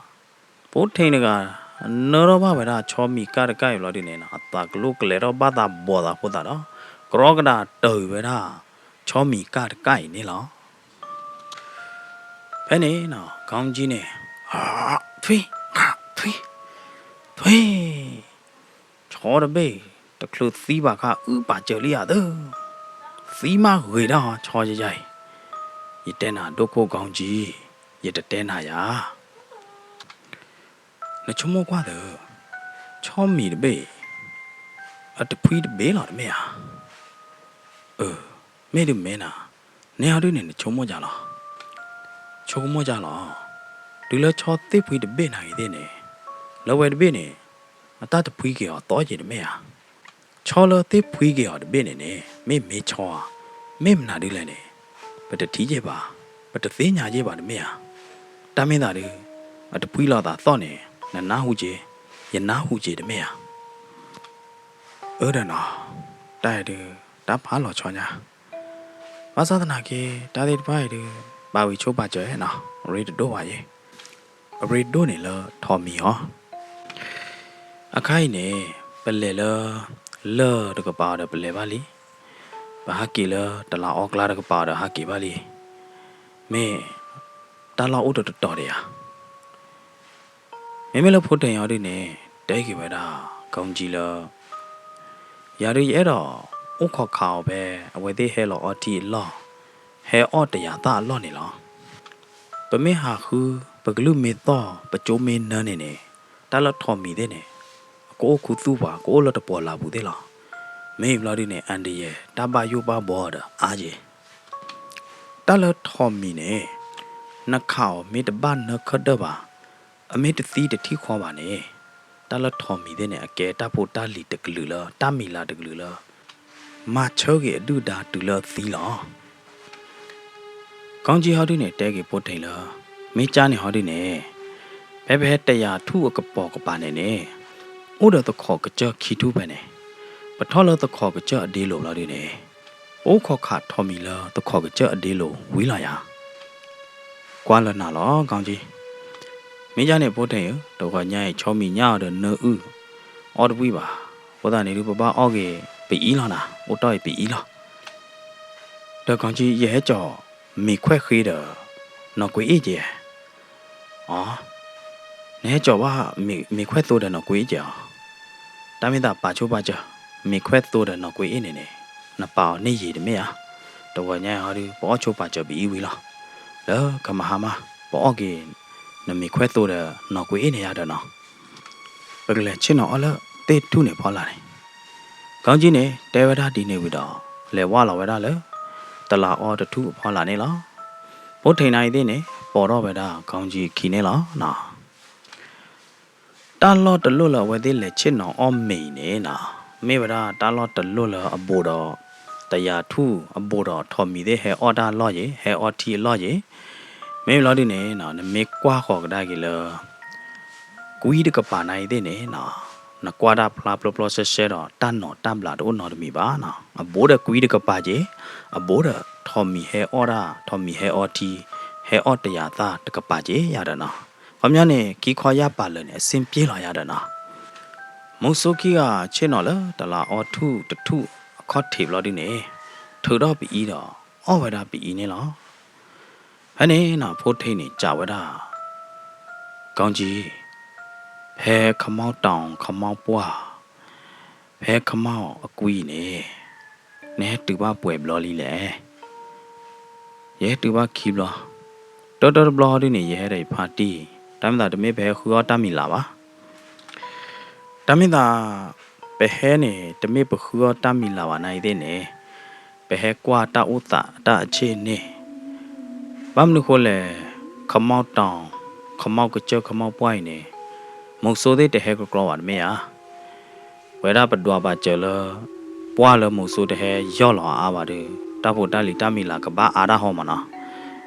ဖိထံၣ်တဂၤ နၢထီၣ်ဘၣ်ဝဲဒၣ်ဆီမံၤကၢ်တကၢ်အံၤဘျီဒုန့ၣ်နီၤ အသးကလိၣ်ကလဲၤထီၣ်ဘၣ်သးဘီၣ်သးအဃိသတးဒီး ကရီကဒၣ်တၢၢ်ဝဲဒၣ် ဆီမံၤကၢ်တကၢ်အံၤန့ၣ်လီၤ. ဖဲန့ၣ်နီၤ ကီကၠံန့ၣ် ထွံ ထွံ ထွံ ဆီတဘ့ၣ် တချုးသံဘၣ်ခါ အုၣ်ပာ်စၢၤလံဧါသၢ, သံမးဂ့ၤဒၣ် ဆီယယၤအံၤ, ယတဲနၤဒိၣ်ခိၣ်ကီကၠံ, ယတတဲနၤယၤ. နဆိကမိၣ်ကွၢ်သၢ, ဆီမံၤတဘ့ၣ် အတဖှံတဘ့ၣ်လီၤတမ့ၢ်ဧါ. အၢ, မ့ၢ်ဒုးမ့ၢ်နၤ, နဲဟီဒုန့ၣ် နဆိကမိၣ်ကၢ်လီၤ. ဆိကမိၣ်ကၢ်လီၤ. တုၤလၢဆီသ့ၣ်ဖှံတဘ့ၣ်နၤအံၤသ့ၣ်န့ၣ်, လၢဝဲတဘ့ၣ်န့ၣ် အတၢ်တဖှံက့ၤအီၤသီက့ၤတမ့ၢ်ဧါ. ဆီလၢသ့ၣ်ဖှံက့ၤအီၤတဘ့ၣ်န့ၣ်န့ၣ် မ့ၢ်မ့ၢ်ဆီဧါ, မ့ၢ်မနုၤဒ်လဲၣ်န့ၣ် ပတထံၣ်က့ၤဘၣ်, ပတသ့ၣ်ညါက့ၤဘၣ်တမ့ၢ်ဧါ. တၢ်မ့ၢ်သးဒုး အတဖှံလီၤသးသီၣ်န့ၣ် နနၢ်ဟူက့ၤ, ယနၢ်ဟူက့ၤတမ့ၢ်ဧါ. အၢဒီးနီၤ, တၢ်အံၤဒုး တၢ်ဖးလီၤဆီညါ, ဘၣ်ဆၣ်သနာ်က့ တၢ်သ့ၣ်တဖၣ်အံၤဒုး ပာ်ဝံၤဆိပာ်စၢၤနီၤ, အရ့တဒိၣ်ဘၣ်ယဲ, အရ့ဒိၣ်န့ၣ်လၢထိးမံၤအီၤ. အခါအံၤန့ၣ် ပလဲၤလၢ လၢၢ်တကပၤအီၤဒီးပလဲၤဘၣ်လံ, ပဟးက့ၤလၢတလးအီကျါတကပၤအီၤဒီးဟးက့ၤဘၣ်လံ, မ့ၢ်တၢ်လီၢ်အိၣ်တတီၤတယၤ မ့မ့ၢ်လၢဖိထံးအံၤဒုန့ၣ် တဲက့ၤဝဲဒၣ် ကီကၠံလၢ ယၤဒုးယအဲၣ်ဒိး အိၣ်ခိးခးအီၤဖဲ အဝဲသ့ၣ်ဟဲလီၤအီထံအလီၢ်, ဟဲအီၣ်တယၤသၣ်အလီၢ်န့ၣ်လီၤ. ပမ့ၢ်ဟးဃု ပကလုၢ်မ့ၢ်သီၣ် ပကၠိမ့ၢ်နၢန့ၣ်န့ၣ် တၢ်လၢထိးမံၤသ့ၣ်န့ၣ် အကအိၣ်ခူသူၣ်ပှၤ ကအိၣ်လၢတပီၤလၢ်ပူၤသ့ၣ်လီၤ. မ့ၢ်အံၤဘျီဒုန့ၣ် အန္တရာယ် တၢ်ဘၣ်ယိၣ်ဘၣ်ဘှီဒီးအါက့ၤ တၢ်လၢထိးမံၤန့ၣ် နခးအီၤမ့ၢ်တဘၣ်နၢခၢၣ်ဒၢၣ်ဘၣ်, အမ့ၢ်တသံတထံၣ်ဃီဘၣ်န့ၣ်, တၢ်လၢထိးမံၤသ့ၣ်န့ၣ် အကဲတၢ်ဖိတၢ်လံၤတကလုာ်လၢ တၢ်မံၤလၤတကလုာ်လၢ မၤဆၢက့ၤအဒုၣ်ဒါတုၤလၢအသံလီၤ. ကီကၠံဟီဒုန့ၣ် တဲက့ၤဖိထံးလၢ မ့ၢ်ကၢ်န့ၣ်ဟီဒုန့ၣ် ဖဲဖဲတယၤထူၣ်အကပီၤကပၤန့ၣ်န့ၣ် အိၣ်ဒီးသခီးကစၢၢ်ခံထူၣ်ဖဲန့ၣ်, ပထီၣ်လၢသခီးကစၢၢ်အဒ့လိၤဘျီဒုန့ၣ် ပအိၣ်ခိးခးထိးမံၤလၢသခီးကစၢၢ်အဒ့လိၤဝံၤလီၤယၤ. ကွၢ်လၢနၤလီၤ ကီကၠံ, မ့ၢ်ကၢ်န့ၣ်ဖိထံးဧၢ, တဂီၤညါအံၤ ဆီမံၤညၣ်အီၤဒီးနၢအုၣ် အီၣ်တဝံၣ်ဘၣ်, အဃိသတးန့ၣ်ဒုး ပဘၣ်အီၣ်က့ၤပအံၣ်လီၤနၤ, အိၣ်တီၢ်အံၤပအံၣ်လီၤ. ဒီးကီကၠံ ယဟဲကၠီၤမ့ၤခွဲၣ်ဃ့ဒီး နီၢ်ကွ့အ့ၣ်က့ၤဧါ. အီ, နဟဲကၠီၤဘၣ်မ့ၤခွဲၣ်သိဒီးနီၢ်ကွ့အ့ၣ်က့ၤဧါ. တၢ်မ့ၢ်သးပာ်ဆိပာ်စၢၤ, မ့ၤခွဲၣ်သိဒီးနီၢ်ကွ့အ့ၣ်န့ၣ်န့ၣ် နပာ်အီၤန့ၢ်ယံာ်တမ့ၢ်ဧါ. တဂီၤညါအံၤဟီဒုး ပအီၣ်ဆိပာ်စၢၤပအံၣ်ဝံၤလီၤ. လၢကမၤဟါမၢ် ပအီၣ်က့ၤ နမ့ၤခွဲၣ်သိဒီးနီၢ်ကွ့အ့ၣ်န့ၣ်ယၤဒီးနီၤ ပကလဲၤဆ့ၣ်နီၤအီၣ်လၢသ့ၣ်ထူၣ်န့ၣ်ဖီလာ်န့ၣ်. ကီကၠံန့ၣ် တဲဝဲဒၣ်ဒ်န့ၣ်ဝံၤဒီး လဲၤဝၢ်လီၤဝဲဒၣ်လၢ တလးအီတထူၣ်အဖီလာ်န့ၣ်လီၤ. ဖိထံးနၤအံၤသ့ၣ်န့ၣ် ပိာ်ထီၣ်ဝဲဒၣ်ကီကၠံအခံန့ၣ်လီၤနီၤ. တၢ်လီၢ်တလီၢ်လၢအဝဲသ့ၣ်လဲၤဆ့ၣ်နီၤအီၣ်မ့ၤအံၤန့ၣ်နီၤ မ့ၢ်ဝဲဒၣ်တၢ်လီၢ်တလီၢ်လၢအဘူးဒီး တယၤထူၣ် အဘူးဒီးထိးမံၤသ့ၣ်ဟဲအီၣ်တၢ်အလီၢ်က့ၤ ဟဲအီထံအလီၢ်က့ၤ. မ့ၢ်ဘျီဒုန့ၣ်နီၤ နမ့ၢ်ကွၢ်ဃီၤကဒါက့ၤလၢ ကွံတကပၤနၤအံၤသ့ၣ်န့ၣ်နီၤ နကွၢ်တၢ်ဖျါပျီပျီဆှဲဆှဲဒီး တၢ်နီၣ်တၢ်ဘျးတအိၣ်နီတမံၤဘၣ်နီၤ. အဘူးဒီးကွံတကပၤက့ၤ, အဘူးဒီးထိးမံၤဟဲအီၣ်တၢ်, ထိးမံၤဟဲအီထံ, ဟဲအီၣ်တယၤသၣ်တကပၤက့ၤယၤဒီးနီၤ. ခီပညီန့ၣ် ခံခီယၢ်ပာ်လၢာ်န့ၣ် အဆ့ၣ်ပျ့ၤလီၤယၤဒီးနီၤ. မုဆိခံဂၤဆ့ၣ်နီၤလၢတလးအီထူၣ်တထူၣ်အခီၣ်ထံးဘျီဒုန့ၣ် ထုးထီၣ်ပအံၤဒီး အီၣ်ဝဲဒၣ်ပအံၤန့ၣ်လီၤ. ဖဲန့ၣ်နီၤ ဖိထံးန့ၣ် စံးဝဲဒၣ် ကီကၠံ, ဖဲခမီၣ်တီၤခမီၣ်ပှၢ်, ဖဲခမီၣ်အကွံန့ၣ် နဟဲတုၤဘၣ်ပှဲၤဘျီလံလဲၣ်. ယဟဲတုၤဘၣ်ခံဘျီ, တၢတၢတဘျီဟီဒုန့ၣ် ယဟဲဒီးယဖါတံၢ်, တၢ်မ့ၢ်သးတမ့ၢ်ပဟဲဃုအီၣ်တၢ်မံၤလၤဘၣ်. တၢ်မ့ၢ်သး ပဟဲန့ၣ် တမ့ၢ်ပဃုအီၣ်တၢ်မံၤလၤဘၣ်နၤအံၤသ့ၣ်န့ၣ် ပဟဲကွၢ်တၢ်အိၣ်သးတၢ်အဆ့ၣ်န့ၣ်, ဘၣ်မနုၤဃိလဲၣ်, ခမီၣ်တီၤ, ခမီၣ်ကစၢၢ်ခမီၣ်ပှၢ်အံၤန့ၣ် မုဆိသ့ၣ်တဟဲကကြီဘၣ်တမ့ၢ်ဧါ. ဝဲဒၣ်ပဒွးဘၣ်စၢၤလၢ ပှၢ်လၢမုဆိတဟဲယီၢ်လီၤအါဘၣ်ဒီး တၢ်ဖိတၢ်လံၤတၢ်မံၤလၤကဘၣ်အါတၢ်ဟီမးနီၤ.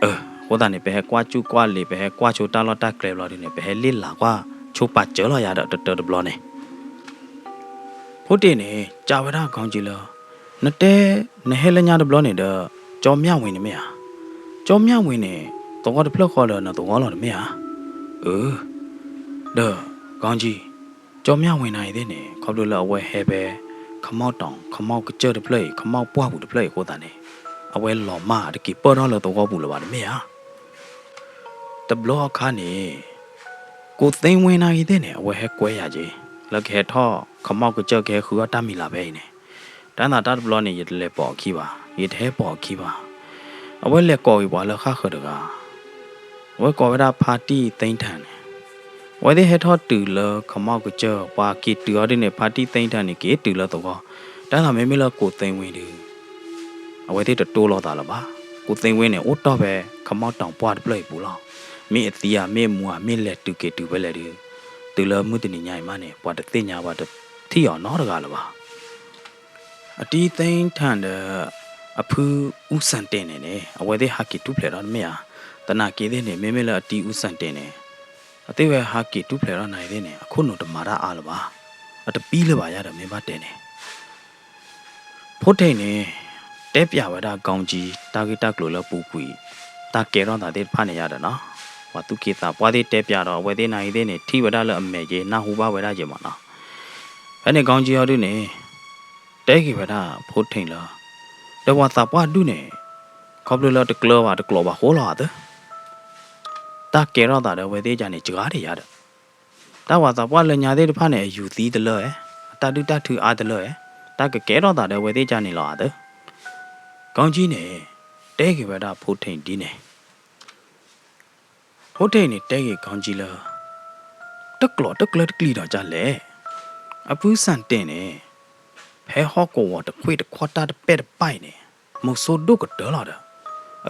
အၢ, အဃိသတးန့ၣ် ပဟဲကွၢ်ကူၣ်ကွၢ်လ့ၤ ပဟဲကွၢ်ဆိတၢ်လီၢ်တၢ်ကျဲဘျီဒုန့ၣ် ပဟဲလ့ၣ်လၤကွၢ်ဆိပာ်စၢၤလီၤယၤဒီးတတၢတဘျီန့ၣ် ဖိတံၢ်န့ၣ် စံးဝဲဒၣ်ကီကၠံလၢ နတဲ နဟဲလၢညါတဘျီန့ၣ်ဒီး ကၠီမၠၣ်ဝ့ၤန့ၣ်မ့ၢ်ဧါ. ကၠီမၠၣ်ဝ့ၤန့ၣ် သဝီတဖျၢၣ်ဃီဒီးနသဝီလီၤတမ့ၢ်ဧါ. အၢ, ဒီး ကီကၠံ, ကၠီမၠၣ်ဝ့ၤနၤအံၤသ့ၣ်န့ၣ် ခီဖျိလၢအဝဲဟဲဖဲ ခမီၣ်တီၤ ခမီၣ်ကစၢၢ်တဖျၢၣ်အံၤ ခမီၣ်ပှၢ်ပူၤတဖျၢၣ်အံၤအဃိသတးန့ၣ် အဝဲလီၤမၢ်တက့ၤပၢၢ်ထီၣ်လၢသဝီပူၤလၢၤဘၣ်တမ့ၢ်ဧါ. တဘျီအခါန့ၣ် ကိးသ့ဝ့နၤဂ့ၤသ့ၣ်န့ၣ် အဝဲဟဲကွဲယၤက့ၤ လၢကဟဲထီၣ်ခမီၣ်ကစၢၢ်ကဟဲဃုအီၣ်တၢ်မံၤလၤဖဲအံၤန့ၣ်, တၢ်နသးတၢ်တဘျီန့ၣ် ယတလဲၤပိာ်အခံဘၣ်, ယတဟဲပိာ်အခံဘၣ်. အဝဲလဲၤကိးက့ၤပှၤလၢဃၣ်ဃၢၤတဂၤ, အဝဲကိးဝဲဒၣ်ဖါတံၢ်သ့ထၣ်န့ၣ်, အဝဲသ့ၣ်ဟဲထီၣ်တုၤလၢခမီကစၢၢ် ပှၤက့ၤတုၤအီၤဒ်န့ၣ် ဖါတံၢ်သ့ၣ်ထၣ်န့ၣ် က့ၤတုၤလၢသဝီ, တၢ်သးမ့မ့ၢ်လၢကိးသ့ဝ့ဒုး အဝဲသ့ၣ်တတိၢ်လိာ်သးလၢၤဘၣ်. ကိးသ့ဝ့န့ၣ် အိၣ်တီၢ်ဖဲခမီတီၢ်ပှၢ်တဖျၢၣ်အံၤပူၤလီၤ. မ့ၢ်အသံဧါ မ့ၢ်အမူဧါ မ့ၢ်လဲၤတုၤက့ၤတုၤဖဲလဲၣ်ဒုး တုၤလၢမုၢ်တနံၤညါအံၤမးန့ၣ် ပှၤတသ့ၣ်ညါ ပှၤတထံၣ်အီၤနီတဂၤလၢၤဘၣ်. အတံၢ်သ့ၣ်ထၣ်ဒီး အဖုအူစၣ်တ့ၣ်န့ၣ်န့ၣ် အဝဲသ့ၣ်ဟးက့ၤထူၣ်ဖျဲးထီၣ်တမ့ၢ်ဧါ. သနာ်က့သ့ၣ်န့ၣ် မ့မ့ၢ်လၢအတံၢ်အူစၣ်တ့ၣ်န့ၣ် အသ့ၣ်ဝဲဟးက့ၤထူၣ်ဖျဲးထီၣ်နၤအံၤသ့ၣ်န့ၣ် အခိၣ်နူာ်တမၤတၢ်အါလၢၤဘၣ်. အတပံလၢၤဘၣ်ယါဒီး မ့ၢ်ဘၣ်တဲန့ၣ် ဖိထံးန့ၣ် တဲပျးဝဲဒၣ် ကောင်းကြီး တၢ်ဂ့ၢ်တၢ်ကျိၤလၢပူၤကွံာ် တၢ်ကဲထီၣ်သးသ့ၣ်တဖၣ်န့ၣ်ယါဒီးနီၤ, ပှၤသူၣ်က့သးပှၢ်သ့ၣ်တဲပျးဒီး အဝဲသ့ၣ်နၤအံၤသ့ၣ်န့ၣ် ထံၣ်ဝဲဒၣ်လၢအမဲာ်က့ၤ နၢ်ဟူဘၣ်ဝဲဒၣ်က့ၤမးနီၤ. ဖဲန့ၣ် ကောင်းကြီး ဟီဒုန့ၣ် တဲက့ၤဝဲဒၣ်ဖိထံးလၢ ဒီးပှၤသးပှၢ်ဒုန့ၣ် ခီဖျိလၢတကျၢၤဘၣ်တကျိးဘၣ်ဃိလီၤဧါသၢ တၢ်ကဲထီၣ်သးဒီးအဝဲသ့ၣ်ကန့ၣ် စှၤဒံးယါဒီး တၢ်ပှၤသးပှၢ်လၢညါသ့ၣ်တဖၣ်န့ၣ် အယူၤသံတလၢဧဲ, အတၢ်ဒုၣ်တၢ်ထုအါတလၢဧဲ, တၢ်ကကဲထီၣ်သးဒီးအဝဲသ့ၣ်ကန့ၣ်လီၤဧါသၢ ကောင်းကြီး န့ၣ် တဲက့ၤဝဲဒၣ်ဖိထံးဒ်န့ၣ် ဖိထံးန့ၣ်တဲက့ၤ ကောင်းကြီး လၢ တကျိးတကျၢၤတကျံၤဒီးကလဲၣ်. အဖုစၣ်တ့ၣ်န့ၣ် ဖဲဟီၣ်ကဝီၤတခွ့ၣ်တခီၣ်တၢ်တပဲာ်တပၢ်အံၤန့ၣ် မုဆိုးဒိၣ်ကတၢၢ်လီၤဒီး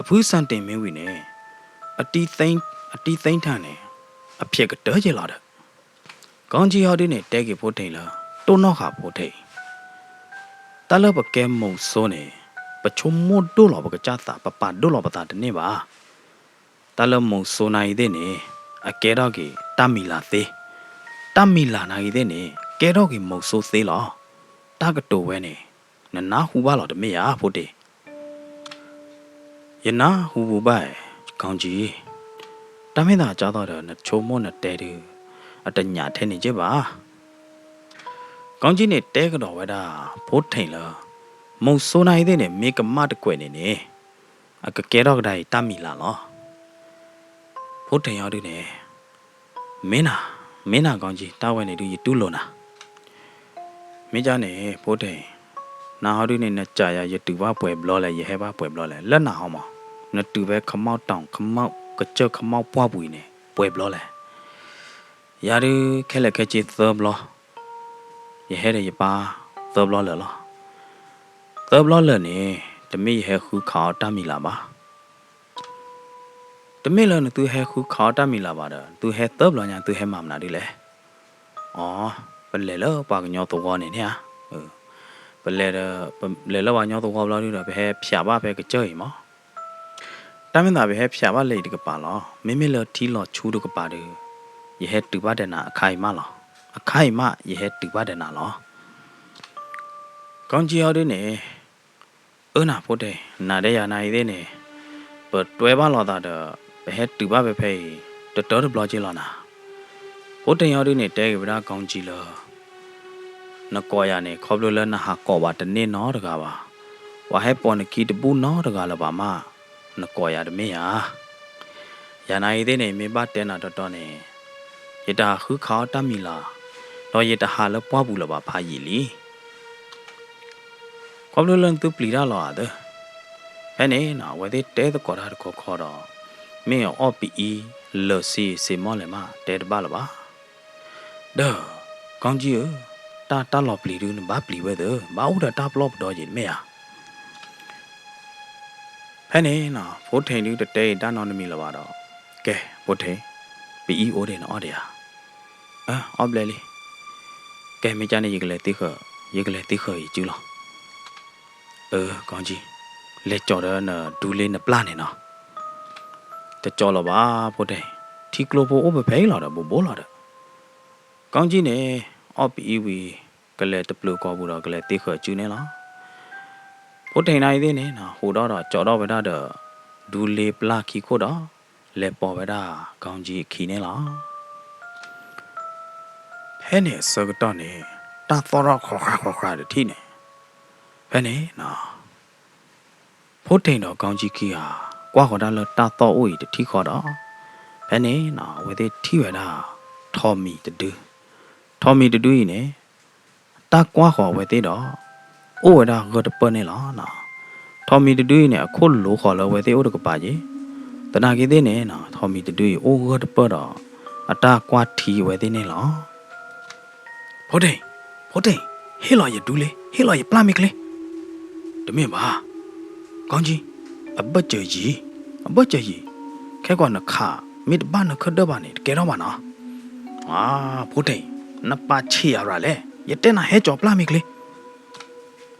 အဖုစၣ်တ့ၣ်မ့ၢ်ဝံၤန့ၣ် အတံၢ်သ့ၣ်ထၣ်န့ၣ် အဖျဲးကတၢၢ်က့ၤလီၤဒီး ကောင်းကြီး ဟီဒုန့ၣ် တဲက့ၤဖိထံးလၢ တိၢ်နီၣ်ဃာ်ဖိထံး တၢ်လၢပကဲမုဆိုးန့ၣ် ပဆိကမိၣ်ဒိၣ်လီၤပကစၢ်သး ပပာ်ဒိၣ်လီၤပသးတန့ၢ်ဘၣ်. တၢ်လၢမုဆိုးနၤအံၤသ့ၣ်န့ၣ် အကဲထီၣ်က့ၤတၢ်မံၤလၢ်သ့, တၢ်မံၤလၢ်နၤအံၤသ့ၣ်န့ၣ် ကဲထီၣ်က့ၤမုဆိုးသ့လီၤ. တၢ်ကတိၤဝဲန့ၣ် နနၢ်ဟူဘၣ်လီၤတမ့ၢ်ဧါ ဖိထံး ယနၢ်ဟူဘၣ် ကောင်းကြီး, တၢ်မ့ၢ်သးကၢ်သီဒီး နဆိကမိၣ်နတဲဒုး အတညးထဲန့ၣ်က့ဘၣ်. ကောင်းကြီး န့ၣ် တဲကဒီးဝဲဒၣ် ဖိထံးလၢ မုဆိုးနၤအံၤသ့ၣ်န့ၣ် မ့ၢ်ကမၣ်တကွဲးန့ၣ်န့ၣ် အကကဲထီၣ်ကဒါအံၤတၢ်မံၤလၢ်လီၤ. ဖိထံး ဟီဒုန့ၣ် မ့ၢ်နၤ, မ့ၢ်နၤ ကောင်းကြီး, တၢ်ဝဲန့ၣ်ဒုး ယတူၢ်လိာ်နၤ မ့ၢ်ကန့ၣ် ဖိထံး, နၤဟီဒုန့ၣ် နစံးယၤ ယတုၤဘၣ်ပှဲၤဘျီလဲၣ်, ယဟဲဘၣ်ပှဲၤဘျီလဲၣ်, လၢနၤဟီမး, နတုၤဖဲခမီတီၢ် ခမီကစၢၢ် ခမီပှၢ်ပူၤအံၤန့ၣ် ပှဲၤဘျီလဲၣ်. ယၤဒုး ခဲလၢာ်ခဲဆ့သၢဘျီ, ယဟဲဒီးယပၢ်သၢဘျီလၢာ်လီၤ. သၢဘျီလၢာ်န့ၣ် တမ့ၢ်ယဟဲဃုခးအီၣ်တၢ်မံၤလၢ်ဘၣ်. တမ့ၢ်လၢနသုဟဲဃုခးအီၣ်တၢ်မံၤလၢ်ဘၣ်ဒီး သုဟဲသၢဘျီညါ သုဟဲမၤမနုၤဒ်လဲၣ်. အိ, ပလဲၤလၢပှၤကညီသဝီန့ၣ်န့ၣ်ဧါ. ပလဲၤဒီး ပလဲၤလၢပှၤကညီသဝီဘျီဒုဒီး ပဟဲဖျးဘၣ်ဖဲကစၢၢ်အံၤမး. တၢ်မ့ၢ်သးပဟဲဖျးဘၣ်လၢအံၤတကပၤလီၤ. မ့မ့ၢ်လၢထံလီၤဆူတကပၤဒီး ယဟဲတုၤဘၣ်ဒီးနၤအခါအံၤမးလီၤ. အခါအံၤမး ယဟဲတုၤဘၣ်ဒီးနၤလီၤ. ကောင်းကြီး ဟီဒုန့ၣ် အၢ နၤဖိထံး, နၤဒီးယၤနၤအံၤသ့ၣ်န့ၣ် ပတွဲဘၣ်လိာ်သးဒီး ပဟဲတုၤဘၣ်ဖဲဖဲအံၤ တတၢတဘျီက့လီၤနၤ. ဖိထံး ဟီဒုန့ၣ် တဲက့ၤဝဲဒၣ် ကောင်းကြီး လၢ နကိးယၤန့ၣ် ခီဖျိလၢနဟးကိးပှၤတန့ၢ်နီတဂၤဘၣ်. ပှၤဟဲပိာ်နခံတဘူၣ်နီတဂၤလၢၤဘၣ်မး နကိးယၤတမ့ၢ်ဧါ. ယၤနၤအံၤသ့ၣ်န့ၣ် မ့ၢ်ဘၣ်တဲနၤတီတီန့ၣ် ယတဟးဃုခးအီၣ်တၢ်မံၤလၢ်, ဒီးယတဟးလၢပှၢ်ပူၤလၢၤဘၣ်ဖးယံာ်လံ. ခီဖျိလၢနသုပျံၤတၢ်လီၤဧါသၢ. ဖဲန့ၣ်နီၤ အဝဲသ့ၣ်တဲသကိးတၢ်တခီခီဒီး မ့ၢ်အအီၣ်ပအံၤလၢာ်ဆံးစ့ၢ်မီၢ်လဲၣ်မး တဲတဘၣ်လၢၤဘၣ်. ဒီး ကောင်းကြီး ဧၢ, တၢ် တၢ်လီၤပျံၤဒုး နဘၣ်ပျံၤဝဲသၢ, ဘၣ်အိၣ်ဒီးတၢ်ပလီၢ်ပဒီယံၤတမ့ၢ်ဧါ. ဖဲန့ၣ်နီၤ ဖိထံးဒုးတတဲအံၤတၢ်နီတမံၤလၢၤဘၣ်ဒီး, ကဲ ဖိထံး, ပအံၤအိၣ်ဒံးနအီၣ်ဒံးဧါ. အၢ အီၣ်ဘျဲၣ်လံ. ကဲ မ့ၢ်ကန့ၣ် ယကလဲၤသ့ဃၢၤ, ယကလဲၤသ့ဃၢၤယစုလီၤ. အၢ ကောင်းကြီး, လဲၤကၠီၤဒီးနဒူလ့နပျၢ်န့ၣ်နီၤ. တကၠီၤလၢၤဘၣ်ဖိထံး, ထံကျိဖိအိၣ်ဖဲဖဲအံၤလီၤဒီး ဘူးဘူးလီၤဒီး ကောင်းကြီး န့ၣ် အီၣ်ပအံၤဝံၤ ကလဲၤတပျုာ်ကီၢ်ပူၤဒီး ကလဲၤသ့ဃၢၤစုန့ၣ်လီၤ. ဖိထံးနၤအံၤသ့ၣ်န့ၣ် ဟူးဒီးဒီးကၠီၤထီၣ်ဝဲဒၣ်ဒီး ဒူလ့ပျၢ်ခံခိၣ်ဒီး လဲၤပိာ်ဝဲဒၣ် ကောင်းကြီး အခံန့ၣ်လီၤ. ဖဲန့ၣ်အဆၢကတီၢ်န့ၣ် တၢ်သီၣ်ထီၣ်ဃီးဃးဃီးဃးတထံၣ်န့ၣ်, ဖဲန့ၣ်နီၤ ဖိထံးဒီး ကောင်းကြီး ခံဂၤ ကွၢ်ဃီၤတၢ်လၢတၢ်သီၣ်အိၣ်အံၤတထံၣ်ဃီဒီး ဖဲန့ၣ်နီၤ အဝဲသ့ၣ်ထံၣ်ဝဲဒၣ် ထိးမံၤတဒု, ထိးမံၤတဒုအံၤန့ၣ် တၢ်ကွၢ်ဃီၤအဝဲသ့ၣ်ဒီး အိၣ်ဝဲဒၣ်ဂၢၢ်တပၢၢ်န့ၣ်လီၤ. ထိးမံၤတဒုအံၤန့ၣ် အခိၣ်လိၤဃီၤလၢအဝဲသ့ၣ်အိၣ်တကပၤက့ၤ, သနာ်က့သ့ၣ်န့ၣ်နီၤ ထိးမံၤတဒုအံၤအိၣ်ဂၢၢ်တပၢၢ်ဒီး အတၢ်ကွၢ်ထံအဝဲသ့ၣ်န့ၣ်လီၤ. ဖိထံး, ဖိထံး, ဟ့ၣ်လီၤယဒူလ့, ဟ့ၣ်လီၤယပျၢ်မ့ၢ်ချ့. တမ့ၢ်ဘၣ်, ကီကၠံ, အဘၢၣ်စၢၤယံၤ, အဘၢၣ်စၢၤယံၤ, ခဲကီးနခးမ့ၢ်တဘၣ်နခၢၣ်ဒၢၣ်ဘၣ်န့ၣ် တကဲထီၣ်ဘၣ်နီၤ. ဖိထံး, နပာ်ဆံးအရၤလဲၣ်, ယတဲနၤဟဲကၠီၤပျၢ်မ့ၢ်ချ့.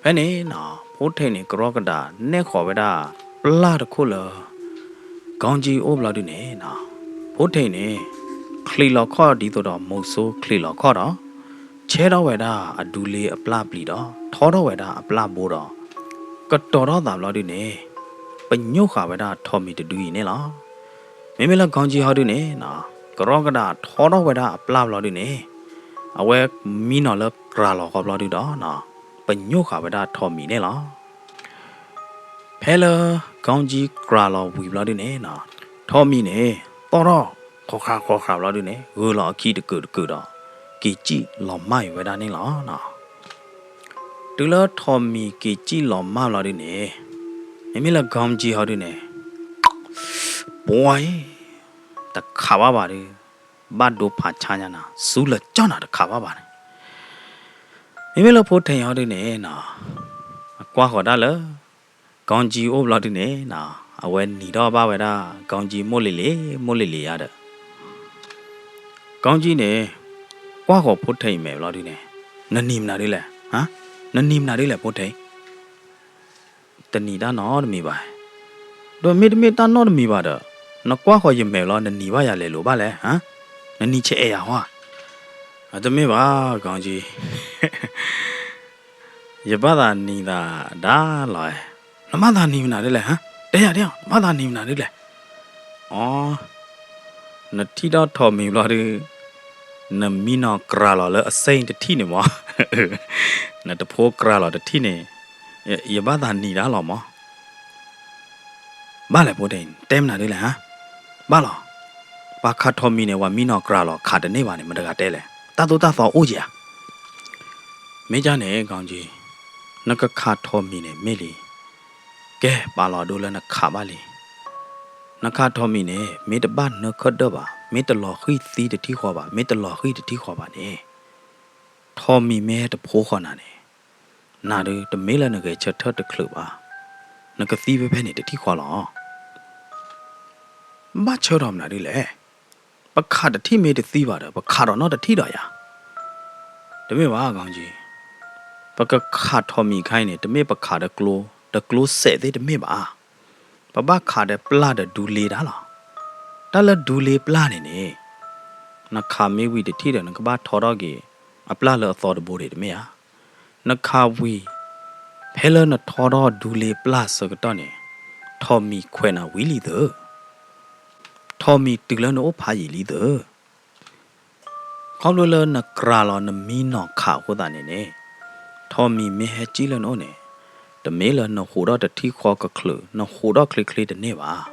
ဖဲန့ၣ်နီၤ ဖိထံးန့ၣ် ကရီကဒးနဲၣ်ဃီၤဝဲဒၣ် ပျၢ်တခိၣ်လၢ ကီကၠံအိၣ်ဘျီဒုန့ၣ်နီၤ, ဖိထံးန့ၣ် ချံးလီၤခီၣ်ဒ်သိးဒီး မိၤစိချံးလီၤခီၣ်ဒီး ဆဲထီၣ်ဝဲဒၣ်အဒူလ့အပျၢ်ပျံၤဒီး ထီထီၣ်ဝဲဒၣ်အပျၢ်ဘိဒီး ကတီၤထီၣ်သးဘျီဒုန့ၣ် ပညိၣ်ဃာ်ဝဲဒၣ်ထိးမံၤတဒုအံၤန့ၣ်လီၤ. မ့မ့ၢ်လၢကီကၠံဟီဒုန့ၣ်နီၤ ကရီကဒးထီထီၣ်ဝဲဒၣ်အပျၢ်ဘျီဒုန့ၣ် အဝဲမံနီၤလၢကြၤလီၤဃီဘျီဒုဒီးနီၤ ပညိၣ်ဃာ်ဝဲဒၣ်ထိးမံၤန့ၣ်လီၤ. ဖဲလၢ ကီကၠံကြၤလီၤဝံၤဘျီဒုန့ၣ်နီၤ ထိးမံၤန့ၣ် သီၣ်ထီၣ် ဃီၤဃးဃီၤဃးဘျီဒုန့ၣ် ဂုာ်လီၤအခံတကုာ်တကုာ်ဒီး က့ၤစံၣ်လီၤမၢ်အံၤဝဲဒၣ်န့ၣ်လီၤ. တုၤလၢထိးမံၤက့ၤစံၣ်လီၤမၢ်ဘျီဒုန့ၣ် မ့မ့ၢ်လၢကီကၠံဟီဒုန့ၣ် ပှၤအံၤ တခးဘၣ်ဘၣ်ဒု ဘၣ်ဒိဖးဆါညါနၤ စူလၢကၠီၣ်နၤတခးဘၣ်ဘၣ်န့ၣ် မ့မ့ၢ်လၢဖိထံးဟီဒုန့ၣ်နီၤ အကွၢ်ဃီၤဒၣ်လၢ ကီကၠံအိၣ်ဘျီဒုန့ၣ်နီၤ အဝဲနံၤထီၣ်ဘၣ်ဝဲဒၣ် ကီကၠံမိၢ်လံၤလံၤ မိၢ်လံၤလံၤယါဒီး ကီကၠံန့ၣ် ကွၢ်ဃီၤဖိထံးအံၤမဲာ်ဘျီဒုန့ၣ် နနံၤမနုၤဒ်လဲၣ်, နနံၤမနုၤဒ်လဲၣ်ဖိထံး တနံၤတၢ်နီတမံၤဘၣ်. ဒီးမ့တမ့ၢ်တၢ်နီတမံၤဘၣ်ဒီး နကွၢ်ဃီၤယမဲာ်လီၤ နနံၤဘၣ်ယၤလဲၤလိာ်ဘၣ်လဲၣ်, နနံၤဆဲးအဲၣ်ယၤဟီဧါ. တမ့ၢ်ဘၣ် ကီကၠံ, ယဘၣ်သးနံၤသးဒၣ်လီၤ. နဘၣ်သးနံၤမနုၤဒ်လဲၣ်, တဲယၤဒ်အီၤ နဘၣ်သးနံၤမနုၤဒ်လဲၣ်. အိ, နထံၣ်ထီၣ်ထိးမံၤဘျီဒု နမံနီၤကြၤလီၤလၢအစ့တထံၣ်န့ၣ်မး, နတဖိကြၤလီၤတထံၣ်န့ၣ်, ယဘၣ်သးနံၤဒၣ်လီၤမး. ဘၣ်လဲၣ်ဖိထံး တဲမနုၤဒ်လဲၣ်, ဘၣ်လီၤ. ပှၤခးထိးမံၤန့ၣ် ပှၤမံနီၤကြၤလီၤ ခးတန့ၢ်ဘၣ်န့ၣ် မတဂၤတဲလဲၣ်, တၢ်သိၣ်တၢ်သီအိၣ်က့ၤဧါ. မ့ၢ်ကန့ၣ် ကီကၠံ, နကခးထိးမံၤန့ၣ်မ့ၢ်လံ, ကဲပာ်လီၤဒိလၢနခးဘၣ်လံ. နခးထိးမံၤန့ၣ် မ့ၢ်တဘၣ်နၢခၢၣ်ဒၢၣ်ဘၣ်, မ့ၢ်တလီၤဃံၤသံတထံၣ်ဃီဘၣ်, မ့ၢ်တလီၤဃံၤတထံၣ်ဃီဘၣ်န့ၣ်, ထိးမံၤမ့ၢ်ဟဲတဖိဃီၤနၤန့ၣ်, နၤဒုးတမ့ၢ်လၢနဂဲၤဆၢထၢၣ်တချုးဘၣ်, နကသံဖဲဖဲန့ၣ်တထံၣ်ဃီလီၤ. ဘၣ်ဆၢထီၣ်မနုၤဒ်လဲၣ်. ပခးတထံၣ်မ့ၢ်တသံဘၣ်ဒီး ပခးဒီးနီတထံၣ်ဒီးယၤ. တမ့ၢ်ဘၣ် ကီကၠံ, ပကခးထိးမံၤခါအံၤန့ၣ် တမ့ၢ်ပခးဒီးကျိ, ဒီးကျိစဲးသ့ၣ်တမ့ၢ်ဘၣ်. ပဘၣ်ခးဒီးပျၢ်ဒီးဒူလ့တၢ်လီၤ. တၢ်လၢဒူလ့ပျၢ်န့ၣ်န့ၣ်, နခးမ့ၢ်ဝံၤတထံၣ်ဒီး နကဘၣ်ထီထီၣ်က့ၤ အပျၢ်လၢအသီတဘိဒံးတမ့ၢ်ဧါ. နခးဝံၤ, ဖဲလၢနထီထီၣ်ဒူလ့ပျၢ်ဆၢကတီၢ်န့ၣ်, ထိးမံၤခွဲးနၤဝံၤလံသၢ, ထိးမံၤတုၤလၢနအိၣ်ဖးယံာ်လံသၢ. ခီဖျိလၢနကြၤလီၤနမံနီၤခးအဃိသတးန့ၣ်န့ၣ်, ထိးမံၤမ့ၢ်ဟဲစံၣ်လၢနအိၣ်န့ၣ်, တမ့ၢ်လၢနဟူးထီၣ်တထံၣ်ဃီကချုး, နဟူးထီၣ်ချ့ချ့တန့ၢ်ဘၣ်.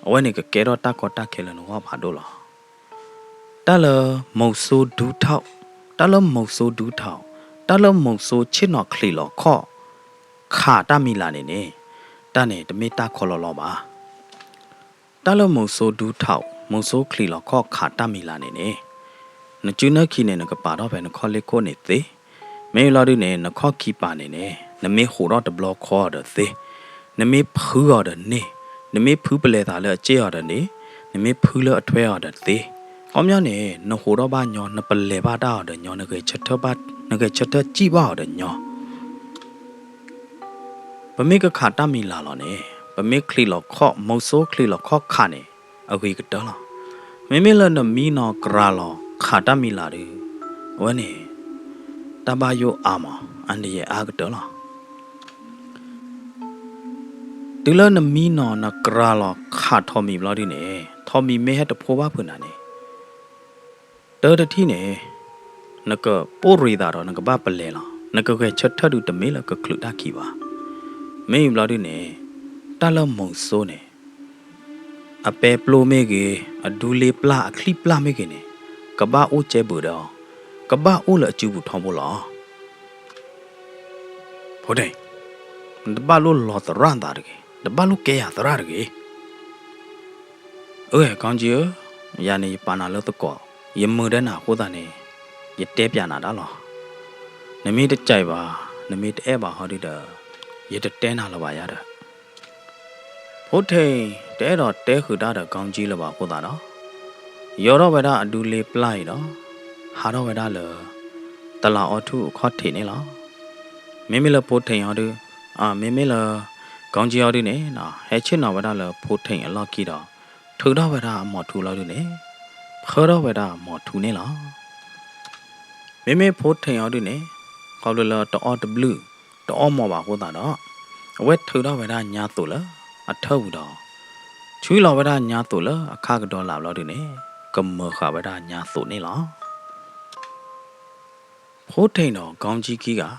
အဝဲန့ၣ်ကကဲထီၣ်တၢ်ကီတၢ်ခဲလၢနဂီၢ်ဖးဒိၣ်လီၤ. တၢ်လၢမိၤစိဒူထီၣ်, တၢ်လၢမိၤစိဒူထီၣ်, တၢ်လၢမိၤစိဆ့ၣ်နီၤချံးလီၤခီၣ်, ခးတၢ်မံၤလၢ်န့ၣ်န့ၣ်, တၢ်န့ၣ်တမ့ၢ်တၢ်ခီလီၤလီၤဘၣ်. တၢ်လၢမိၤစိဒူထီၣ်, မိၤစိချံးလီၤခီၣ်ခးတၢ်မံၤလၢ်န့ၣ်န့ၣ်, နစုနၢ်ခံန့ၣ် နကပာ်ထီၣ်ဖဲနခီၣ်လ့ၢ်ခိၣ်န့ၣ်သ့. မ့ၢ်လီၤဒုန့ၣ် နခီၣ်ခံပၤန့ၣ်န့ၣ် နမ့ၢ်ဟူးထီၣ်တဘျီခီအီၤဒီးသ့, နမ့ၢ်ဖုအီၤဒီးန့ၢ်, နမ့ၢ်ဖုပလဲၤသးလၢအစ့ၣ်အီၤဒီးန့ၣ်, နမ့ၢ်ဖုလၢအထွဲအီၤဒီးသ့. ခီပညီန့ၣ် နဟူးထီၣ်ဘၣ်ညီ, နပလဲၤဘၣ်တၢ်အီၤဒီးညီ, နဂဲၤဆၢထၢၣ်စံၣ်ဘၣ်အီၤဒီးညီ. ပမ့ၢ်ကခးတၢ်မံၤလၢ်လီၤန့ၣ်, ပမ့ၢ်ချံးလီၤခီၣ်, မိၤစိချံးလီၤခီၣ်ခးန့ၣ် အဂ့ၤကတၢၢ်လီၤ. မ့မ့ၢ်လၢနမံနီၤကြၤလီၤခးတၢ်မံၤလၢ်ဒီး အဝဲန့ၣ် တၢ်ဘၣ်ယိၣ်အါမး, အန္တရာယ်အါကတၢၢ်လီၤ. တုၤလၢနမံနီၤနကြၤလီၤခးထိးမံၤဘျီဒုန့ၣ်, ထိးမံၤမ့ၢ်ဟဲတဖိဘၣ်ဖုးနၤန့ၣ်, တၢ်တထံၣ်န့ၣ် နကပိၢ်ရ့ၣ်သးဒီးနကဘၣ်ပလဲၤလီၤ. နကဂဲၤဆၢထၢၣ်ဒုးတမ့ၢ်လၢကချုးတၢ်ခံးဘၣ်. မ့ၢ်ဘျီဒုန့ၣ် တၢ်လၢမိၤစိန့ၣ် အပဲပျိမ့ၢ်ဂ့ၤ, အဒူလ့ပျၢ်, အချံပျၢ်မ့ၢ်ဂ့ၤန့ၣ် ကဘၣ်အိၣ်ကဲဘုးဒီး, ကဘၣ်အိၣ်လၢအစုပူၤထီဘိလီၤ. ဖိဒဲး, နတဘၣ်လိၣ်လီၤသရၣ်သးတဂ့ၤ, တဘၣ်လိၣ်ကဲယၤသရၣ်တဂ့ၤ. အၢ ကီကၠံဧၢ, ယၤန့ၣ်ယပာ်နၤလၢသကိး, ယမုာ်ဒဲနၤအဃိသတးန့ၣ် ယတဲပျးနၤဒၣ်လီၤ. နမ့ၢ်တကြိုက်ဘၣ်, နမ့ၢ်တအဲၣ်ဘၣ်ဟီဒုဒီး ယတတဲနၤလၢၤဘၣ်ယၤဒီး. ဖိထံးတအဲၣ်ဒိးတဲဃုာ်တၢ်ဒီး ကောင်းကြီး လၢၤဘၣ်အဃိသတးဒီး ယီၤထီၣ်ဝဲဒၣ်အဒူလ့ပျၢ်အံၤဒီး ဟးထီၣ်ဝဲဒၣ်လၢ တလးအီထူၣ်အခီၣ်ထံးန့ၣ်လီၤ. မ့မ့ၢ်လၢဖိထံးအီၤဒု, မ့မ့ၢ်လၢ ကောင်းကြီး အီၤဒုန့ၣ် ဟဲဆ့ၣ်နီၤဝဲဒၣ်လၢဖိထံးအလီၢ်ခံဒီး ထုးထီၣ်ဝဲဒၣ်အမိာ်ထူလီၤဒုန့ၣ် ဖၢထီၣ်ဝဲဒၣ်မိာ်ထူန့ၣ်လီၤ. မ့မ့ၢ်ဖိထံးအီၤဒုန့ၣ် ခီဖျိလၢတအီၣ်တဘျုး တအီၣ်မိာ်ဘၣ်အဃိသတးဒီး အဝဲထုးထီၣ်ဝဲဒၣ်ညါသိးလၢအထၢၣ်ပူၤဒီး ဆှံလီၤဝဲဒၣ်ညါသိးလၢအခါကဒီၤလၢ်ဘျီဒုန့ၣ် ကမၢဃာ်ဝဲဒၣ်ညါသိးန့ၣ်လီၤ. ဖိထံးဒီး ကောင်းကြီး ခံဂၤ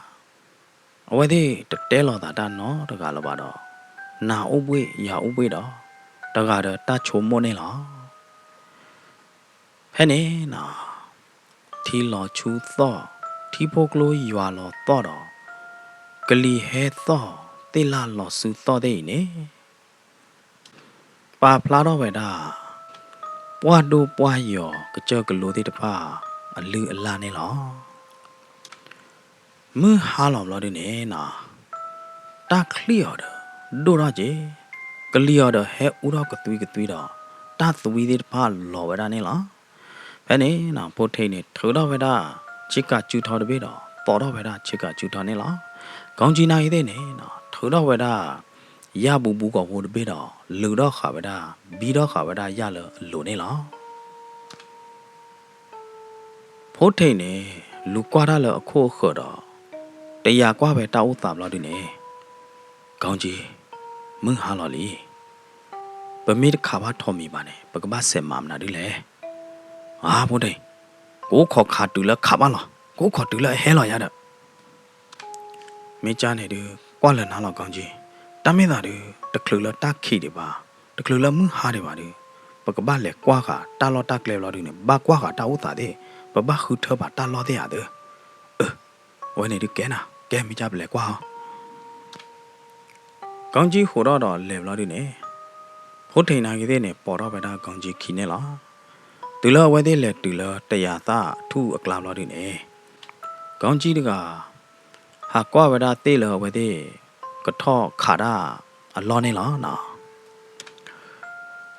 အဝဲသ့ၣ်တတဲလိာ်သးတၢ်နီတဂၤလၢၤဘၣ်ဒီး နၤအိၣ်ဘှ့ၣ်ယၤအိၣ်ဘှ့ၣ်ဒီး တဂၤဒီးတၢ်ဆိကမိၣ်န့ၣ်လီၤ. ဖဲန့ၣ်နီၤ ထံလီၤဆူသီၣ်, ထံဖိကျိယွၤလီၤသီၣ်ဒီး ကလံၤဟဲသီၣ် သ့ၣ်လၣ်လီၤစုသီၣ်သ့ၣ်အံၤန့ၣ် ပာ်ဖျါထီၣ်ဝဲဒၣ် ပှၢ်ဒိၣ်ပှၢ်ယီၤကစၢၢ်ကလိသ့ၣ်တဖၣ်အလုၢ်အလၢ်န့ၣ်လီၤ. မုၢ်ဟါလီၤဘျီဒုန့ၣ်နီၤ တၢ်ချံၣ်အီၤဒီး ဒိၣ်ထီၣ်က့ၤ, ကလံၤအီၤဒီးဟဲအူထီၣ်ကသွံကသွံဒီး တၢ်သွံသ့ၣ်တဖၣ်လီၤဝဲဒၣ်န့ၣ်လီၤ. ဖဲန့ၣ်နီၤ ဖိထံးန့ၣ် ထုးထီၣ်ဝဲဒၣ် ဆ့ကၤစုထီတဘ့ၣ်ဒီး သိးထီၣ်ဝဲဒၣ်ဆ့ကၤစုထီန့ၣ်လီၤ. ကောင်းကြီး နာ်ဂ့ၤသ့ၣ်န့ၣ်နီၤ ထုးထီၣ်ဝဲဒၣ် ယၣ်ဘူးဘူးကီၢ်ဖိတဘ့ၣ်ဒီး လုးထီၣ်ဃာ်ဝဲဒၣ် ဘံထီၣ်ဃာ်ဝဲဒၣ်ယၣ်လၢအလိၤန့ၣ်လီၤ. ဖိထံးန့ၣ် လူၤကွၢ်တၢ်လၢအခိၣ်အဃၢၤဒီး တယာ်ကွၢ်ဝဲတၢ်အိၣ်သးဘျီဒုန့ၣ် ကောင်းကြီး, မုၢ်ဟါလီၤလံ. ပမ့ၢ်တခးဘၣ်ထိးမံၤဘၣ်န့ၣ် ပကဘၣ်စဲးမၤမနုၤဒ်လဲၣ်. အါ ဖိထံး, ကအိၣ်ခိးခးတုၤလၢခးဘၣ်လီၤ, ကအိၣ်ခိးတုၤလၢအဟဲလီၤယၤဒီး မ့ၢ်ကၢ်န့ၣ်ဒုး ကွၢ်လၢနၤလီၤ ကောင်းကြီး, တၢ်မ့ၢ်သးဒုး တချုးလၢတၢ်ခံးဒံးဘၣ်, တချုးလၢမုၢ်ဟါဒံးဘၣ်ဒုး ပကဘၣ်လဲၤကွၢ်ဃာ်တၢ်လီၢ်တၢ်ကျဲဘျီဒုန့ၣ် ဘၣ်ကွၢ်ဃာ်တၢ်အိၣ်သးသ့ၣ်, ပဘၣ်ဃုထၢဘၣ်တၢ်လီၢ်သ့ၣ်ဧါသၢ. အၢ, အဝဲန့ၣ်ဒုးကဲနၤ, ကဲမ့ၢ်ကၢ်ပလဲၤကွၢ်အီၤ. ကောင်းကြီး ဃိးထီၣ်ဒီးလဲၤဘျီဒုန့ၣ် ဖိထံးနာ်ဂ့ၤသ့ၣ်န့ၣ် ပိာ်ထီၣ်ဝဲဒၣ် ကောင်းကြီး ခံန့ၣ်လီၤ. တုၤလၢအဝဲသ့ၣ်လဲၤတုၤလၢတယၤသၣ်ထူၣ်အကျါဘျီဒုန့ၣ် ကောင်းကြီး တဂၤ ဟးကွၢ်ဝဲဒၣ်သ့ၣ်လၢအဝဲသ့ၣ် ကထီၣ်ခးတၢ်အလီၢ်န့ၣ်လီၤ.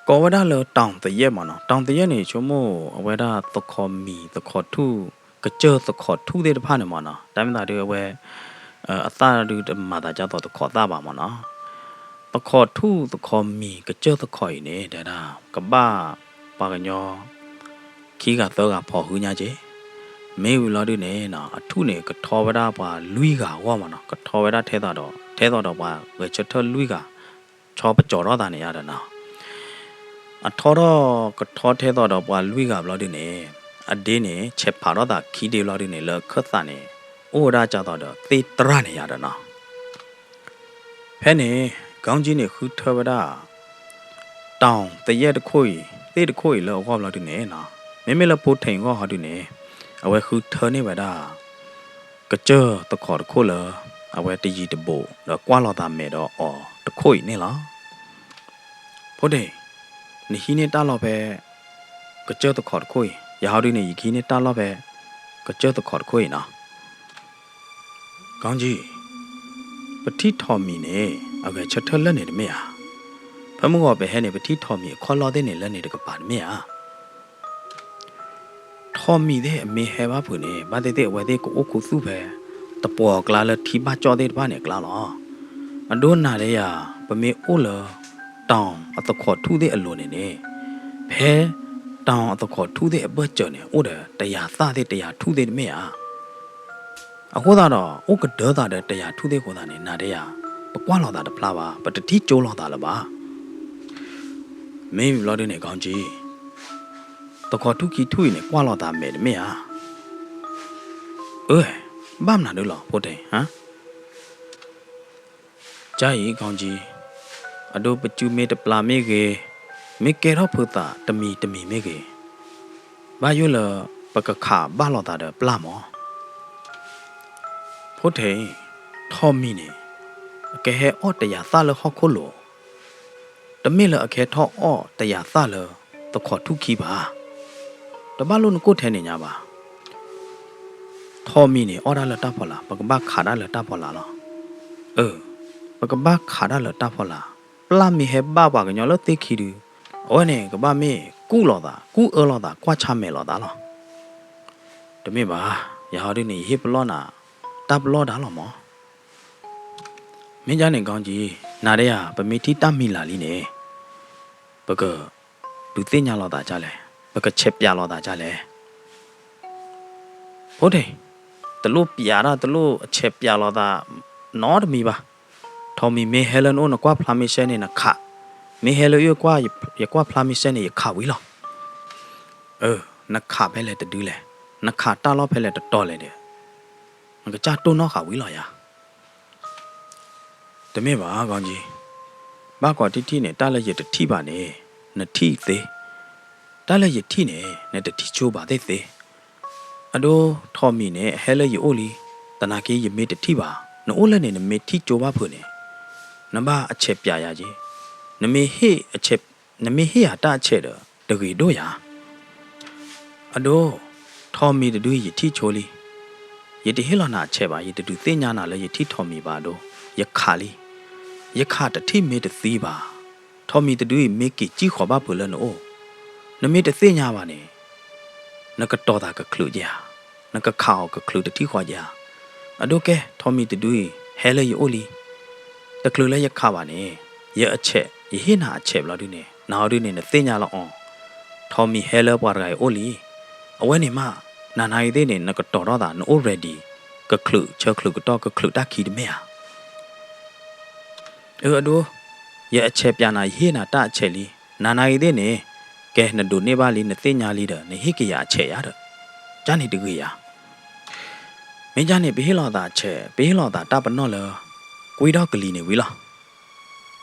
ကိးဝဲဒၣ်လၢ တောင်သရက် မ့ၢ်နီၤ, တောင်သရက် န့ၣ် ဆိကမိၣ်အဝဲဒၣ်သခီမံၤ သခီထူၣ် ကစၢၢ်သခီထူၣ်သ့ၣ်တဖၣ်န့ၣ်မ့ၢ်နီၤ, တၢ်မ့ၢ်သးဒုးအဝဲ အသၣ်ဒုးတမၤသးဒ်သိးသခီသၣ်ဘၣ်မ့ၢ်နီၤ. သခီထူၣ် သခီမံၤ ကစၢၢ်သခီအံၤန့ၣ် တဲဒၣ် ကဘၣ်ပှၤကညီ ခံဂၤသၢဂၤဖီၣ်ဟုညါက့ၤ, မ့ၢ်ဝံၤလီၤဒုန့ၣ် အထူၣ်န့ၣ် ကထီဝဲဒၣ်ပှၤလွံၢ်ဂၤအဂီၢ်မ့ၢ်နီၤ, ကထီဝဲဒၣ်ထဲသိးဒီး ထဲသိးဒီးပှၤဂဲၤဆၢထၢၣ်လွံၢ်ဂၤ ဆီပကၠီၤထီၣ်သးန့ၣ်ယါဒီးနီၤ. အထီထီၣ်ကထီထဲသိးဒီးပှၤလွံၢ်ဂၤဘျီဒုန့ၣ် အဒ့န့ၣ် ဆဲးဖးထီၣ်သးခံဒ့ဘျီဒုန့ၣ် လၢအခၢၣ်သးန့ၣ် အိၣ်ဝဲဒၣ်ကၢ်သိးဒီးသ့ၣ်တြၢ်န့ၣ်ယါဒီးနီၤ. ဖဲန့ၣ် ကောင်းကြီး န့ၣ် ဃုထၢဝဲဒၣ် တောင်သရက် တခိၣ်အံၤ သ့ၣ်တခိၣ်အံၤလၢအဂီၢ်ဘျီဒုန့ၣ်နီၤ, မ့မ့ၢ်လၢဖိထံးအဂီၢ်ဟီဒုန့ၣ် အဝဲဃုထၢန့ၢ်ဝဲဒၣ် ကစၢၢ်သခီတခိၣ်လၢ အဝဲတယံၤတဘူး ဒီးကွၢ်လိာ်သးမဲာ်ဒီးအီၤတခိၣ်အံၤန့ၣ်လီၤ. ဖိထံး, နဟံးန့ၢ်တၢ်လီၢ်ဖဲ ကစၢၢ်သခီတခိၣ်အံၤ, ယၤဟီဒုန့ၣ် ယကဟံးန့ၢ်တၢ်လီၢ်ဖဲ ကစၢၢ်သခီတခိၣ်အံၤနီၤ. ကောင်းကြီး, ပထံၣ်ထိးမံၤန့ၣ် အဂဲၤဆၢထၢၣ်လၢန့ၣ်တမ့ၢ်ဧါ. ဖဲမုၢ်ဂီၤပဟဲန့ၣ် ပထံၣ်ထိးမံၤအခီၣ်လီၢ်သ့ၣ်န့ၣ် လၢန့ၣ်တကပၤတမ့ၢ်ဧါ. ထိးမံၤသ့ၣ်အမ့ၢ်ဟဲဘၣ်ဖုးန့ၣ် ဘၣ်သ့ၣ်သ့ၣ်အဝဲသ့ၣ်ကအိၣ်ခူသူၣ်ဖဲ တပှီၤအကျါလၢထံဘၣ်ကၠီၣ်သ့ၣ်တဖၣ်န့ၣ်အကျါလီၤ. အဒိနၤဒဲးယၤ ပမ့ၢ်အိၣ်လၢ တောင်အသခီထူၣ်သ့ၣ်အလိၤန့ၣ်န့ၣ်, ဖဲ တောင်အသခီထူၣ်သ့ၣ်အဘၢၣ်စၢၤန့ၣ် အိၣ်ဒီးတယၤသၣ်သ့ၣ်တယၤထူၣ်သ့ၣ်တမ့ၢ်ဧါ. အဃိသတးဒီး အိၣ်ကဒၢသးဒီးတယၤထူၣ်သ့ၣ်အဃိသတးန့ၣ် နၤဒဲးယၤ ပကွၢ်လိာ်သးတဖျါဘၣ်, ပတထံၣ်ကၠိလိာ်သးလၢၤဘၣ်. မ့ၢ်ဘျီဒုန့ၣ် ကောင်းကြီး, သခီထူၣ်ခံထူၣ်အံၤန့ၣ် ကွၢ်လိာ်သးမဲာ်တမ့ၢ်ဧါ. အၢ, ဘၣ်မနုၤဒုလီၤ ဖိထံး, ဟါ ကၢ်အံၤ ကောင်းကြီး, အဒိပစုမ့ၢ်တပျၢ်မ့ၢ်ဂ့ၤ, မ့ၢ်ကဲထီၣ်ဖုးသးတမံၤတမံၤမ့ၢ်ဂ့ၤ, ဘၣ်ယိၣ်လၢပကခးဘၣ်လိာ်သးဒီးပျၢ်မး. ဖိထံး, ထိးမံၤန့ၣ် အကဟဲအီၣ်တယၤသၣ်လၢဟီၣ်ခိၣ်လိၤ, တမ့ၢ်လၢအကဟဲထီၣ်အီၣ်တယၤသၣ်လၢ သခီၣ်ထူၣ်ခံဘၣ်. တဘၣ်လိၣ်နကိၢ်ထဲန့ၣ်ညါဘၣ်. ထိးမံၤန့ၣ် အီၣ်ဒၣ်လၢတၢ်ဖီလာ်, ပကဘၣ်ခးဒၣ်လၢတၢ်ဖီလာ်လီၤ. အၢ, ပကဘၣ်ခးဒၣ်လၢတၢ်ဖီလာ်, ပျၢ်မ့ၢ်ဟဲဘၣ်ပှၤကညီလၢသ့ၣ်ခံဒု, အဝဲန့ၣ် ကဘၣ်မ့ၢ်ကူၣ်လိာ်သး, ကူၣ်အၢလိာ်သး, ကွၢ်ဆၢၣ်မဲာ်လိာ်သးလီၤ. တမ့ၢ်ဘၣ်, ယၤဟီဒုန့ၣ် ယဟ့ၣ်ပလီၢ်နၤ, တၢ်ပလီၢ်ဒါလီၤမး. မ့ၢ်ဒ်န့ၣ် ကီကၠံ, နၤဒ်ယၤ ပမ့ၢ်ထံၣ်တၢ်မံၤလၢ်လံန့ၣ်, ပကဒုးသ့ၣ်ညါလိာ်သးဒ်လဲၣ်, ပကဆဲးပၠးလိာ်သးဒ်လဲၣ်. ဖိထံၣ်, တလိၣ်ပျးတၢ်, တလိၣ်အဆဲးပၠးလိာ်သးနီတမံၤဘၣ်. ထိးမံၤမ့ၢ်ဟဲလၢနအိၣ် နကွၢ်ဖျါမ့ၢ်စဲန့ၣ် နခး, မ့ၢ်ဟဲလၢယအိၣ် ယကွၢ်ဖျါမ့ၢ်စဲန့ၣ် ယခးဝံၤလီၤ. အၢ, နခးဖဲလဲၣ်တဒုလဲၣ်, နခးတၢ်လီၢ်ဖဲလဲၣ်တတီၤလဲၣ်ဒီး, နကစၢ်တိၢ်နီၣ်ဃာ်ဝံၤလီၤယၤ. တမ့ၢ်ဘၣ် ကီကၠံ, ဘၣ်ကွၢ်ထံထံၣ်န့ၣ် တၢ်လၢယတထံၣ်ဘၣ်န့ၣ် နထံၣ်သ့, တၢ်လၢယထံၣ်န့ၣ် နတထံၣ်ကၠိဘၣ်သ့ၣ်သ့. အဒိ ထိးမံၤန့ၣ် အဟဲလၢယအိၣ်လံ, သနာ်က့ယမ့ၢ်တထံၣ်ဘၣ်, နအိၣ်လၢန့ၣ် နမ့ၢ်ထံၣ်ကၠိဘၣ်ဖုးန့ၣ်, နဘၣ်အဆဲးပၠးယၤက့ၤ, နမ့ၢ်ဟ့ၣ်ယၤတၢ်အဆဲးဒီး တဂ့ၤဒိၣ်ယၤ. အဒိ, ထိးမံၤတဒုအံၤယထံၣ်ဆိလံ. ယတဟ့ၣ်လီၤနၤအဆဲးဘၣ်, ယတဒုးသ့ၣ်ညါနၤလၢယထံၣ်ထိးမံၤဘၣ်အဒိ, ယခးလံ. ယခးတထံၣ်မ့ၢ်တသံဘၣ်, ထိးမံၤတဒုအံၤမ့ၢ်က့ၤကံၣ်ဃီၤဘၣ်ဖုးလၢနအိၣ်, နမ့ၢ်တသ့ၣ်ညါဘၣ်န့ၣ်, နကတီၤသးကချုးက့ၤဧါ, နကခးအီၤကချုးတထံၣ်ဃီက့ၤဧါ. အဒိကဲ, ထိးမံၤတဒုအံၤ ဟဲလၢယအိၣ်လံ. တချုးလၢယခးဘၣ်န့ၣ်, ယအဆဲး, ယဟ့ၣ်နၤအဆဲးဘျီဒုန့ၣ်, နဟီဒုန့ၣ် နသ့ၣ်ညါလီၤအီၤ, ထိးမံၤဟဲလၢပှၤတဂၤအံၤအိၣ်လံ. အဝဲန့ၣ်မး, နၤနာ်ဂ့ၤသ့ၣ်န့ၣ် နကတီၤထီၣ်သး, နအိၣ် ready, ကချုးဆၢချုးကတီၢ် ကချုးတၢ်ခံတမ့ၢ်ဧါ. အၢ အဒိ, ယအဆဲးပၠးနၤ, ယဟ့ၣ်နၤတၢ်အဆဲးလံ. နၤနာ်ဂ့ၤသ့ၣ်န့ၣ်, ကဲ နဒိးန့ၢ်ဘၣ်လံ, နသ့ၣ်ညါလံဒီး နဟ့ၣ်က့ၤယၤအဆဲးယၤဒီး, ကန့ၣ်တဂ့ၤယၤ. မ့ၢ်ကန့ၣ် ပဟ့ၣ်လိာ်သးဆဲး, ပဟ့ၣ်လိာ်သးတၢ်ပနီၣ်လၢ ကွ့ထီၣ်ကလံၤန့ၣ်ဝံၤလီၤ.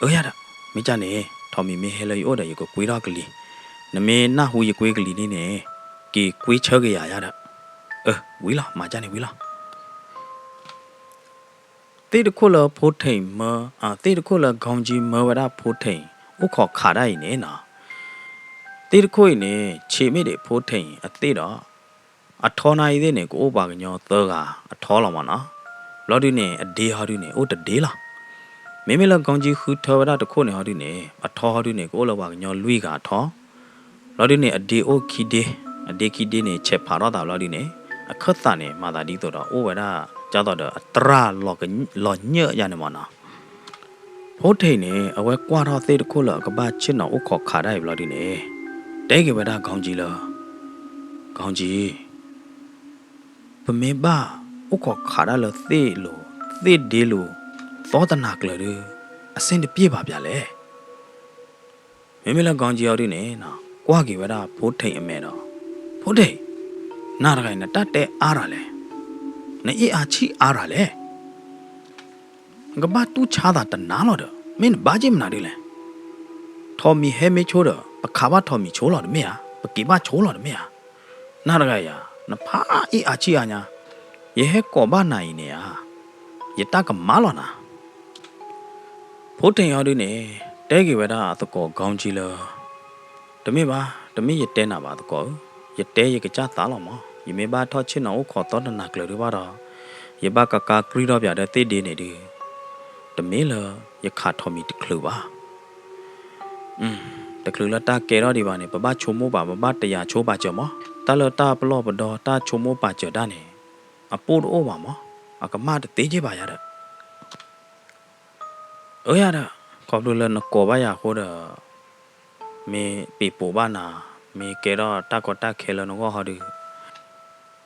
အၢ ယၤဒီး, မ့ၢ်ကန့ၣ် ထိးမံၤမ့ၢ်ဟဲလၢယအိၣ်ဒီး ယကကွ့ထီၣ်ကလံၤ, နမ့ၢ်နၢ်ဟူယကွ့ကလံၤန့ၣ်န့ၣ်, က့ၤကွ့ဆၢက့ၤယၤယၤဒီး, အၢ ဝံၤလီၤ, မၤကန့ၣ်ဝံၤလီၤ. သ့ၣ်တခိၣ်လၢဖိထံးမၢ, သ့ၣ်တခိၣ်လၢ ကီကၠံ မၢဝဲဒၣ်ဖိထံး အိၣ်ခိးခးတၢ်အံၤန့ၣ်နီၤ, သ့ၣ်တခိၣ်အံၤန့ၣ် ဆံးမ့ၢ်ဒံးဖိထံးအသ့ၣ်ဒီး, အထီနာ်အံၤသ့ၣ်န့ၣ် ကအိၣ်ပှၤကညီသၢဂၤအထီလီၤမးနီၤ. ဘျီဒုန့ၣ် အဒ့ဟီဒုန့ၣ် အိၣ်တဒ့လီၤ. မ့မ့ၢ်လၢ ကီကၠံ ဃုထၢဝဲဒၣ်တခိၣ်န့ၣ်ဟီဒုန့ၣ် အထီဟီဒုန့ၣ် ကအိၣ်လၢပှၤကညီလွံၢ်ဂၤအထီ ဘျီဒုန့ၣ် အဒ့အိၣ်ခံဒ့, အဒ့ခံဒ့န့ၣ် ဆဲးဖးထီၣ်သးဘျီဒုန့ၣ် အခၢၣ်သးန့ၣ် မၤသးဒ်သိးဒီး အိၣ်ဝဲဒၣ် ဒ်သိးဒီး အတြၢ်လီၤညၢၣ်ယါန့ၣ်မးနီၤ. ဖိထံးန့ၣ် အဝဲကွၢ်ထီၣ်သ့ၣ်တခိၣ်လၢအကဘၣ်ဆ့ၣ်နီၤအိၣ်ခိးခးတၢ်အံၤဘျီဒုန့ၣ် တဲက့ၤဝဲဒၣ် ကီကၠံ လၢ ကီကၠံ ပမ့ၢ်ဘၣ်အိၣ်ခိးခးတၢ်လၢသ့ၣ်လိၤ, သ့ၣ်ဒ့လိၤ, သီတနၤကျၢၤဒု အဆင်တပြေဘၣ်ပၠးလဲၣ်. မ့မ့ၢ်လၢ ကီကၠံ အီၤဒုန့ၣ် ကွၢ်က့ၤဝဲဒၣ်ဖိထံးအမဲာ်ဒီး, ဖိထံး, နၤတဂၤအံၤ နတၢ်တဲအါရၤလဲၣ်, နအ့ၣ်အါဆံၣ်အါရၤလဲၣ်. နကဘၣ်တူၢ်ဆါသးတနၤလီၤဒီး မ့ၢ်နဘၣ်က့ၢ်မနုၤဒုလဲၣ်. ထိးမံၤဟဲမ့ၢ်ဆိဒီး ပခးဘၣ်ထိးမံၤဆိလီၤတမ့ၢ်ဧါ, ပက့ၤဘၣ်ဆိလီၤတမ့ၢ်ဧါ. နၤတဂၤအံၤဧါ နဖးအ့ၣ်အါဆံၣ်အါညါ, ယဟဲကိးဘၣ်နၤအံၤန့ၣ်ဧါ, ယတၢ်ကမၣ်လီၤနၤ. ဖိထံးအီၤဒုန့ၣ် တဲက့ၤဝဲဒၣ်အသကိး ကီကၠံ လၢ တမ့ၢ်ဘၣ်, တမ့ၢ်ယတဲနၤဘၣ်သကိးဧၢ, ယတဲယကစၢ်သးလီၤမး. ယမ့ၢ်ဘၣ်ထီၣ်ဆ့ၣ်နီၤအိၣ်ခိးသီတနၤကျၢၤဒုဘၣ်ဒီး, ယဘၣ်ကကါကြံထီၣ်ပၠးဒီးသ့ၣ်ဒ့န့ၣ်ဒု, တမ့ၢ်လၢယခးထိးမံၤတချုးဘၣ်. တချုးလၢတၢ်ကဲထီၣ်ဒံးဘၣ်န့ၣ် ပဘၣ်ဆိကမိၣ်ဘၣ်, ပဘၣ်တယာ်ဆိပာ်စၢၤမး. တၢ်လၢတၢ်ပလီၢ်ပဒီ တၢ်ဆိကမိၣ်ပာ်စၢၤတၢ်န့ၣ် အပိၢ်တအိၣ်ဘၣ်မး, အကမၣ်တသ့က့ၢ်ဘၣ်ယၤဒီး အၢ ယၤဒီး, ခီဖျိလၢနကိးဘၣ်ယၤအဃိဒီး, မ့ၢ်ပ့ၤပိာ်ဘၣ်နၤ, မ့ၢ်ကဲထီၣ်တၢ်ကီတၢ်ခဲလၢနဂီၢ်ဟီဒု,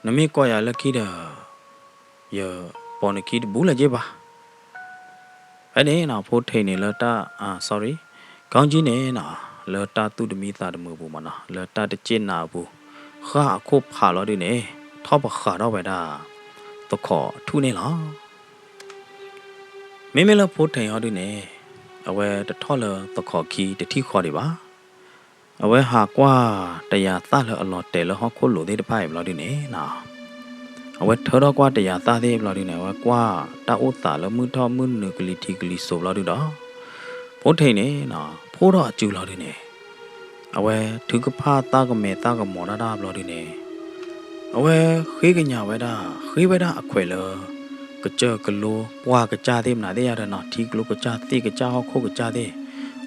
နမ့ၢ်ကိးယၤလၢခံဒီး, ယပိာ်နခံတဘူးလၢၤက့ၢ်ဘၣ်. ဖဲန့ၣ်နီၤ ဖိထံးန့ၣ်လၢတၢ်, sorry, ကီကၠံ န့ၣ်နီၤ, လၢတၢ်သူၣ်တမံသးတမုာ်အပူၤမးနီၤ, လၢတၢ်တစ့ၣ်နးအပူၤ, ဃၣ်အခိၣ်ဖးလီၤဒုန့ၣ်, ထီၣ်ပဃာ်ထီၣ်ဝဲဒၣ် သခီၣ်ထူၣ်န့ၣ်လီၤ. မ့မ့ၢ်လၢဖိထံးဟီဒုန့ၣ်, အဝဲတထီၣ်လၢသခီၣ်ခံတထံၣ်ဃီဒံးဘၣ်. အဝဲဟးကွၢ်တယၤသၣ်လၢအလီၤတဲာ်လၢဟီၣ်ခိၣ်လိၤသ့ၣ်တဖၣ်အံၤဘျီဒုန့ၣ်နီၤ, အဝဲထၢထီၣ်ကွၢ်တယၤသၣ်သ့ၣ်ဘျီဒုန့ၣ်, အဝဲကွၢ်တၢ်အိၣ်သးလၢမုၢ်ထီၣ်မုၢ်နုာ်ကလံၤထံးကလံၤစိးဘျီဒုဒီး, ဖိထံးန့ၣ်နီၤ ဖှိၣ်ထီၣ်အစုလီၤဒုန့ၣ်, အဝဲထုကဖၣ်သးကမဲာ်သးကမီၤတၢ်တၢ်ဘျီဒုန့ၣ်, အဝဲဃ့ကညးဝဲဒၣ် ဃ့ဝဲဒၣ်အခွဲးလၢ ကစၢၢ်ကလိ ပှၢ်ကစၢ်သ့ၣ်မနုၤသ့ၣ်ယါဒီးနီၤ ထံကျိကစၢ် သ့ၣ်ကစၢ် ဟီၣ်ခိၣ်ကစၢ်သ့ၣ်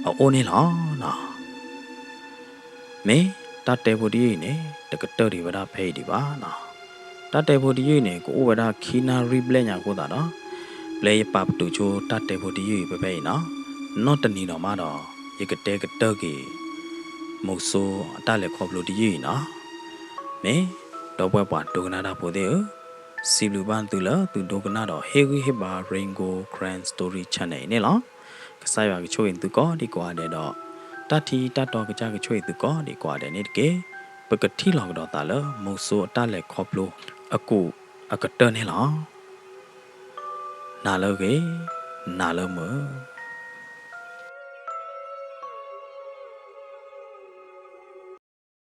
အအိၣ်န့ၣ်လီၤနီၤ. မ့ၢ်တၢ်တဲဖိတယုၢ်အံၤန့ၣ် တကတၢၢ်ဒံးဝဲဒၣ်ဖဲအံၤဒံးဘၣ်နီၤ. တၢ်တဲဖိတယုၢ်အံၤန့ၣ် ကအိၣ်ဝဲဒၣ်ခံနၣ်ရံၣ်ဘျဲၣ်ညါအဃိသတးဒီး ပျဲယပာ်ပတုာ်ဆိတၢ်တဲဖိတယုၢ်အံၤဖဲဖဲအံၤနီၤ. နီၢ်တနံၤဒီးမးဒီး ယကတဲကတၢၢ်က့ၤ မုဆိအတၢ်လဲၤခီဖျိတယုၢ်အံၤနီၤ. မ့ၢ်ဒီပုၢ်ဝဲၢ်ပှၤဒိကနၣ်တၢ်ဖိသ့ၣ်ဧၢ, စံးဘျုးဘၣ်သုလၢသုဒိကနၣ်ဒီးဟ့ၣ်ဂံၢ်ဟ့ၣ်ဘါ Rain Gold Karen Story Channel အံၤန့ၣ်လီၤ. ကစၢ်ယွၤကဆိၣ်ဂ့ၤသုကိးဒံကိးဂၤဒဲးဒီး တၢ်ထံတၢ်တီကစၢ်ကဆိၣ်ဂ့ၤသုကိးဒံကိးဂၤဒဲးန့ၣ်တက့ၢ်. ပကထံၣ်လီၤကဒီးသးလၢ မုဆိအတၢ်လဲၤခီဖျိအကူာ်အကတၢၢ်န့ၣ်လီၤ. နၤလၢအဂ့ၤ, နၤလၢမုာ်.